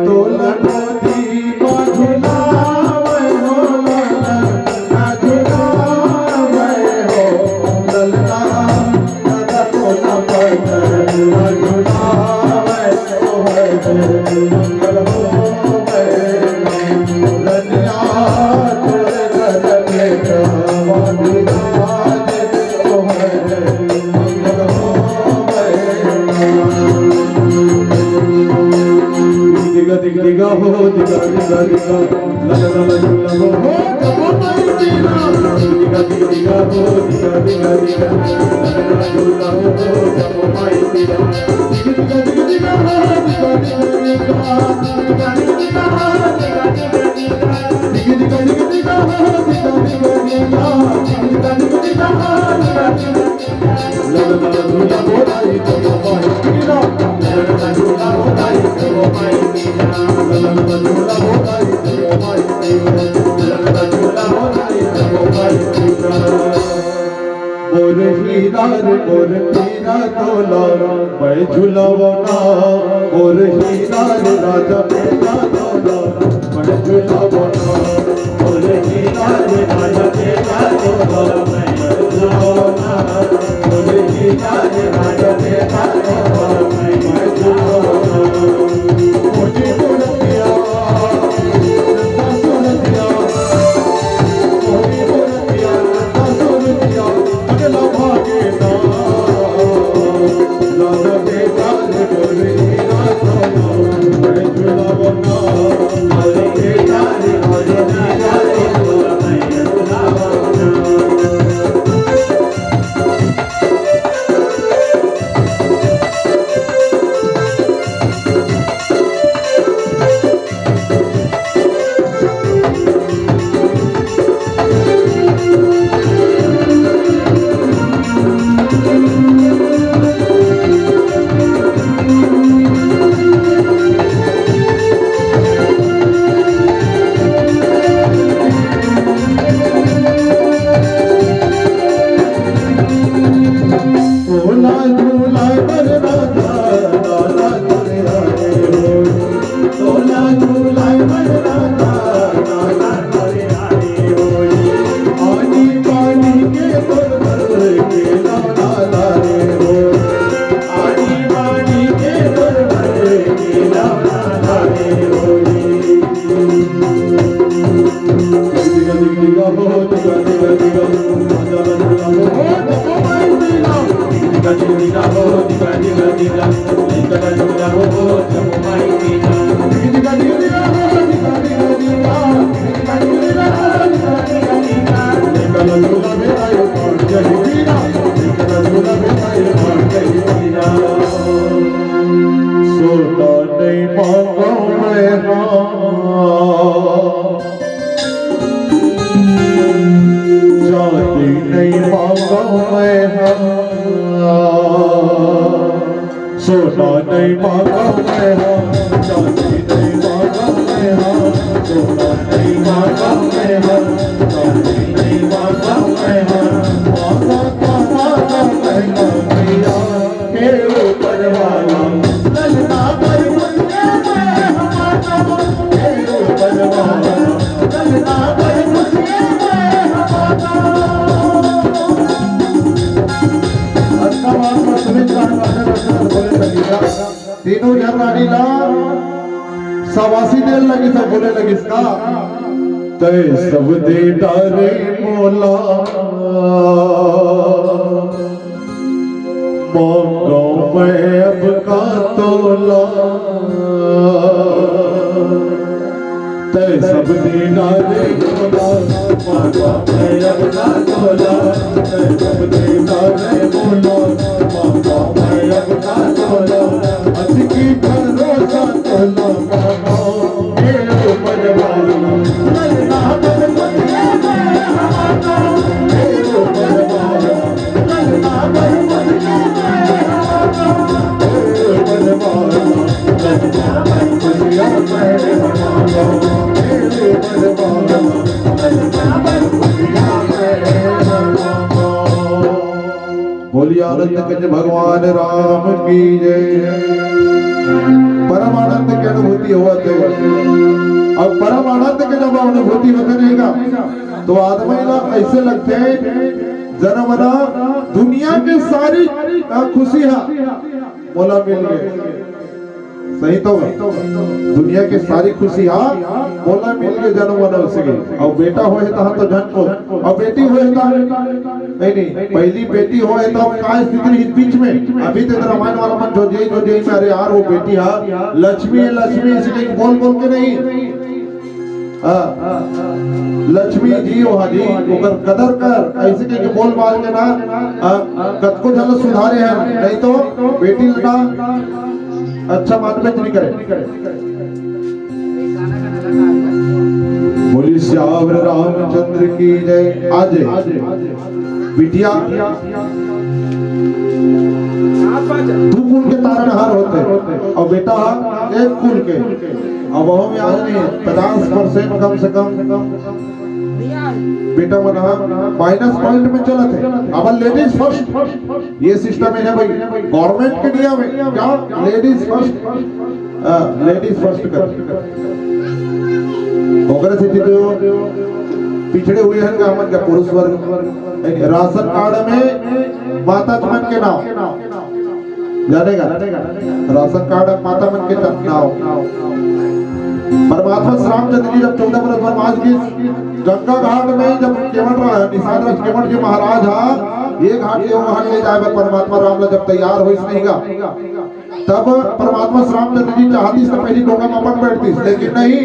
तोला गोदी मा झुलावय हो ललना, झुलावय हो ललना, दादा तोला पतन मा झुलावय हो, मंगल होवय ललना, तोर घर बेटा मा झुलावय हो, मंगल होवय। दिगा दिग दिगा हो, दिगा दिगा दिगा, लगा लगा झूला हो, हो, जपो माई तेरा। दिगा दिग दिगा हो, दिगा दिगा दिगा, लगा लगा झूला हो, हो, जपो माई तेरा। दिगा दिग दिगा हो, दिगा दिगा दिगा, दिगा दिग दिगा हो, दिगा दिगा दिगा, दिगा दिग दिगा हो, दिगा दिगा दिगा, दिगा दिग दिगा हो, दिगा दिगा मोर हीरा रे मोर पीरा तोला मैं झुलावना, मोर हीरा रे राजा बेटा तोला मैं झुलावना। सोना नहीं मांगो मैं हाँ, चांदी नहीं मांगो मैं हाँ, सोना नहीं मांगो मैं हाँ, चांदी नहीं मांगो मैं हाँ, सोना नहीं मांगो मैं हाँ, चांदी नहीं मांगो मैं हाँ, मांगो तो मांगो मैं हाँ। हे ऊपर वाला, ललना पर मुझे दया हमारा। हे ऊपर वाला, ललना पर मुझे दया हमारा। अच्छा, बात पर सुमित राय माधव रत्न बोले लगिस का। तीनों झन रानी ला शाबाशी दे लगिस, बोले लगिस का, तय सब दे डारे मोला। मांगो मैं अब का तोला, तय सब दे डारे मोला। मांगो मैं अब का तोला, तय सब दे डारे मोला। मांगो मैं अब का तोला, अतिकी भरोसा तोला। मांगो बोलिए आनंद कंज भगवान राम की जय। परम आनंद के अनुभूति होवत हे। अउ परम आनंद के जब अनुभूति होथे नहीं का, तो आदमी ला ऐसे लगथे, जन मन दुनिया के सारी, अ, खुशी हा मोला मिल गे। सही तो? दुनिया के सारी खुशी हा मोला मिल गे, जन मन से। अउ बेटा होए तहाँ तो झन को, अउ बेटी होए तहाँ नहीं, नहीं, पहली बेटी होए तो का स्थिति रही बीच में? अभी तो रामायण वाला मन जो जय, जो जय में, अरे यार, वो बेटी हा लक्ष्मी है, लक्ष्मी, इसलिए बोल बोल के नहीं। हाँ, लक्ष्मी जी, वो हा जी, ओकर कदर कर, ऐसे कह के बोल बाल के ना, हाँ, कतको झन सुधारे हैं, नहीं तो बेटी ला अच्छा मानबे नहीं करे। बोली सियावर रामचंद्र की जय। आज बिटिया दू कुल के तारनहार होथे, अउ बेटा एक कुल के। अब वो में आज नहीं, पचास परसेंट कम से कम बेटा मन हा माइनस पॉइंट में चलत हे। अब लेडीज फर्स्ट, ये सिस्टम है ना भाई, गवर्नमेंट के नियम है क्या, लेडीज फर्स्ट, लेडीज फर्स्ट कर। ओकरे सेती तो पिछड़े हुए हैं का, हमन का पुरुष वर्ग। राशन कार्ड में माता मन के नाम जाने का, राशन कार्ड में माता मन के नाम। परमात्मा श्री रामचंद्र जी जब चौदह बरस वनवास के गंगा घाट में जब केवट रहा, निषाद राज केवट जी महाराज हा, ये घाट ये घाट ले जाए बर परमात्मा राम ला जब तैयार होइस नहीं गा, तब परमात्मा श्री रामचंद्र जी चाहतीस तो पहली डोंगा में अपन बैठतीस, लेकिन नहीं,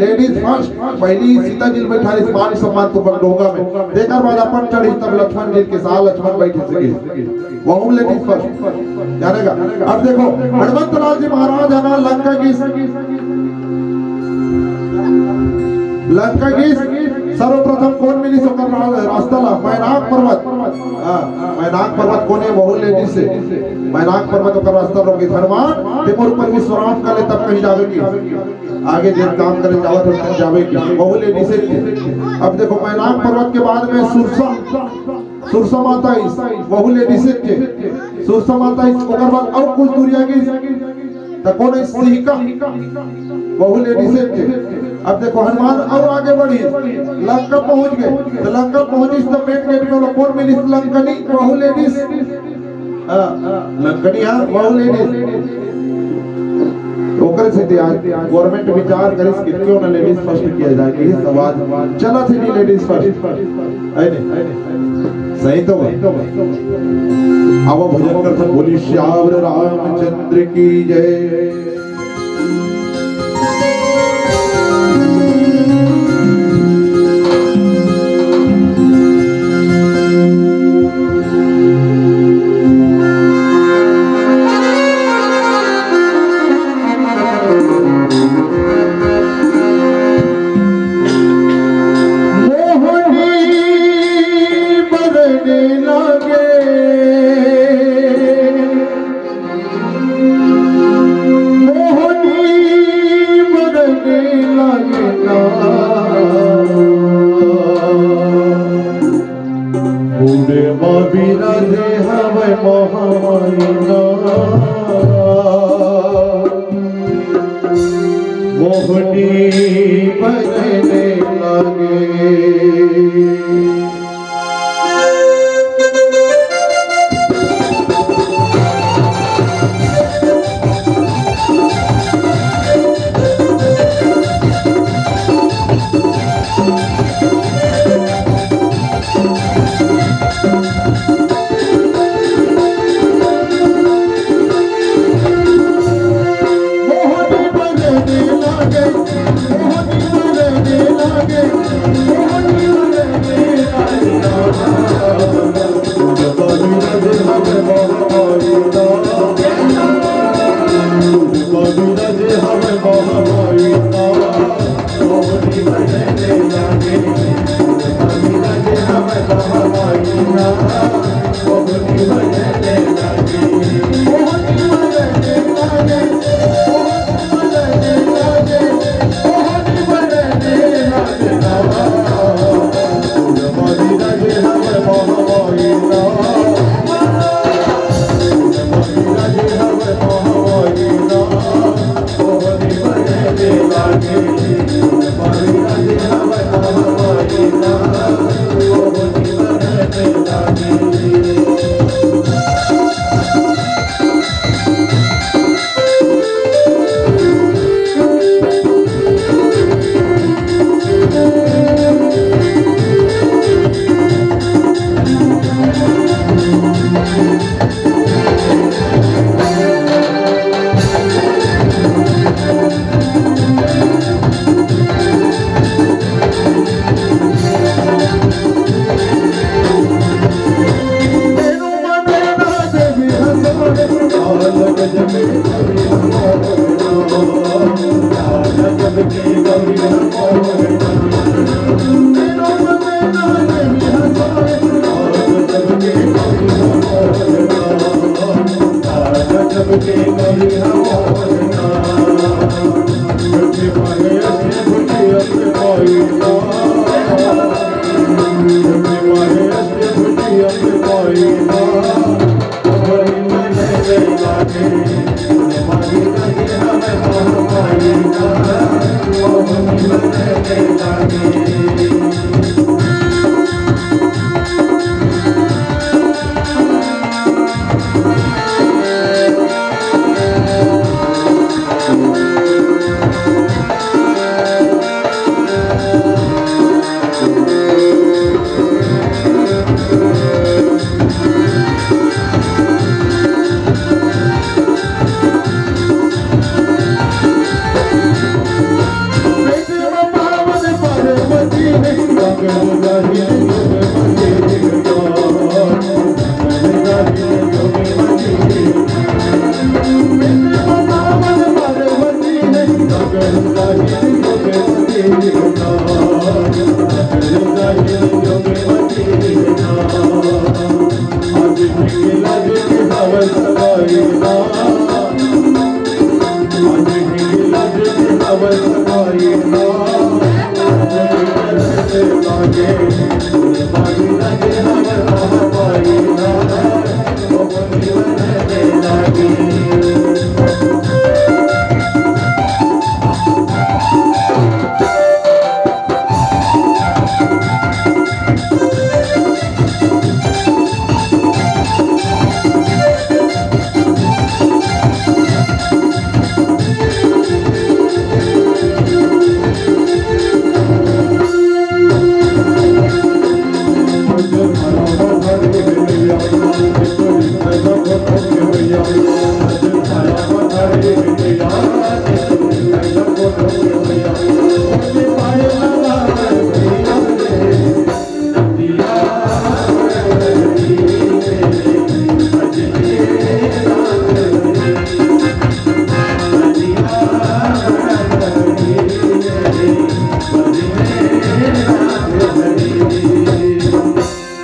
लेडीज फर्स्ट। पहली सीता जी बैठा रही मान सम्मान तो अपन डोंगा में, तेकर बाद अपन चढ़ी, तब लक्ष्मण जी के साथ लक्ष्मण बैठे सके, वहू लेडीज फर्स्ट। जाने का, अब देखो, हनुमंत लाल जी महाराज है ना, लंका की, लंका की सर्वप्रथम कौन मिली ओकर रा-, रास्ता ला? मैनाक पर्वत। हाँ, मैनाक पर्वत कोन हे? वहू लेडीज हे। मैनाक पर्वत ओकर रास्ता रोकिस, हनुमान, ते मोर ऊपर विश्राम कर ले, तब कहीं जावे की, आगे जे काम करे जावत हो, तब जावे की, वहू लेडीज हे। अब देखो, मैनाक पर्वत के बाद में सुरसा, सुरसा माता आइस, वहू लेडीज हे। सुरसा माता आइस, ओकर बाद अउ कुछ दूरिया गिस, त कोन हे? सिहिका, वहू लेडीज हे। अब देखो, हनुमान अउ आगे बढ़िस, लंका पहुंच गे, त लंका पहुंचिस त मेन गेट में ओला कोन मिलिस? लंकनी, वहू लेडीज। हाँ, लंकनी, हाँ, वहू लेडीज। ओकरे सेती आज गवर्नमेंट विचार करिस कि क्यों ना लेडीज फर्स्ट किया जाए, यही सवाल चलत हे जी, लेडीज फर्स्ट, है नहीं? सही तो बात। आवा भजन करथन, बोली सियावर रामचंद्र की जय। मोहनी बरने लागे, मोहनी बरने लागे ना। उड़े मा बिराजे हवय महामाई ना। मोहनी बरने लागे।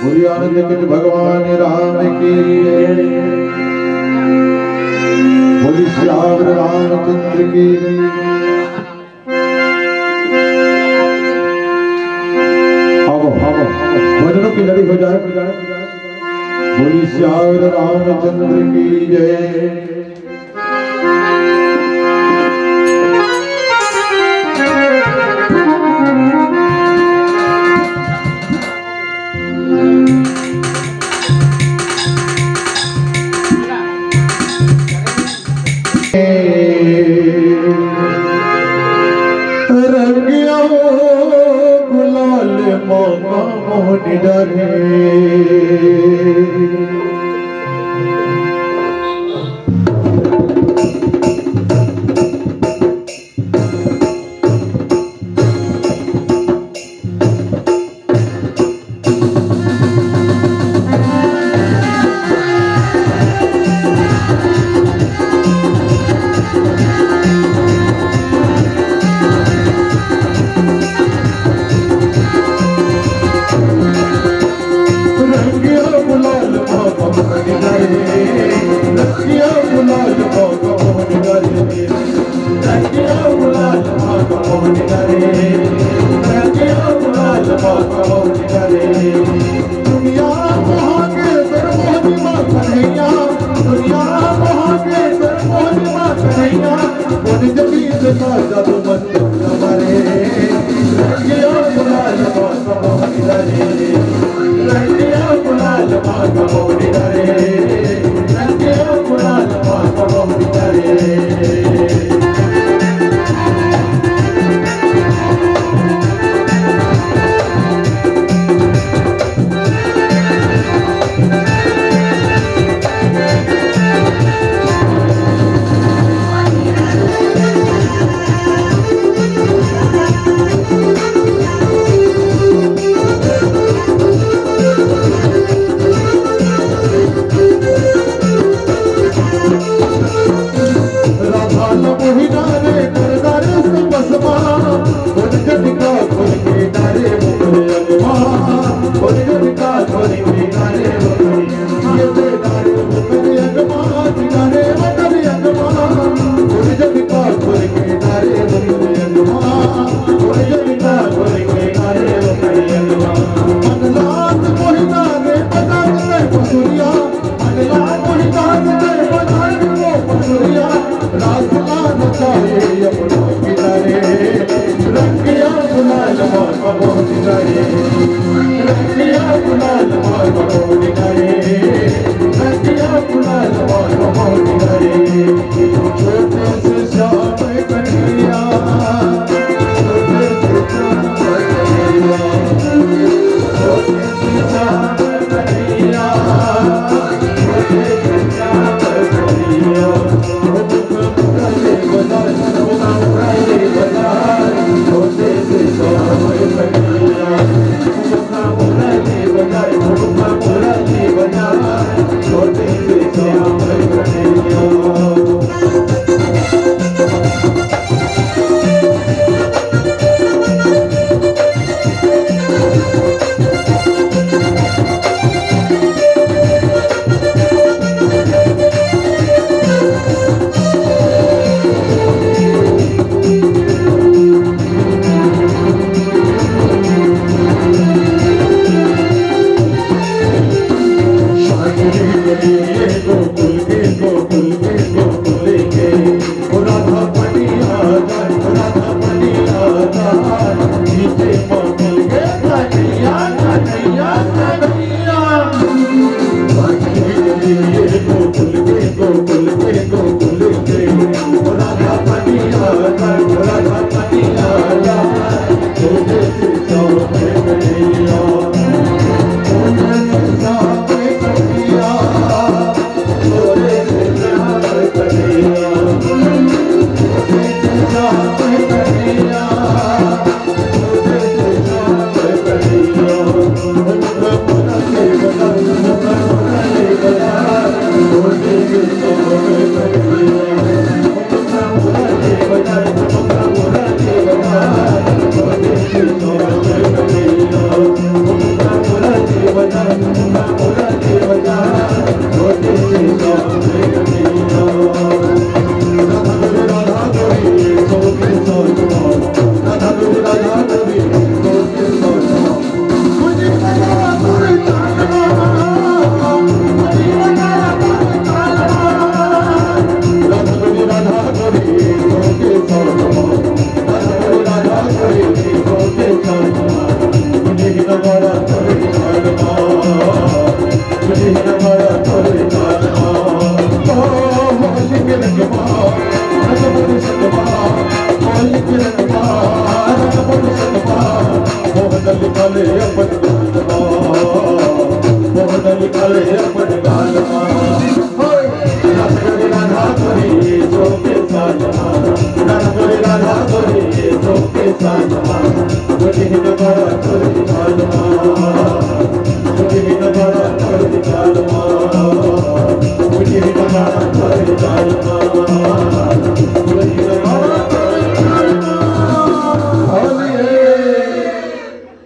बोलिए आनंद कंठ भगवान राम की जय। बोलिए सियावर रामचंद्र की। आवो, आवो, भजनों की लड़ी हो जाए। बोलिए सियावर रामचंद्र की जय। रंगिया गुलाल मोहन डरे।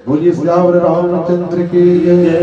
बोलिए सियावर रामचंद्र की जय।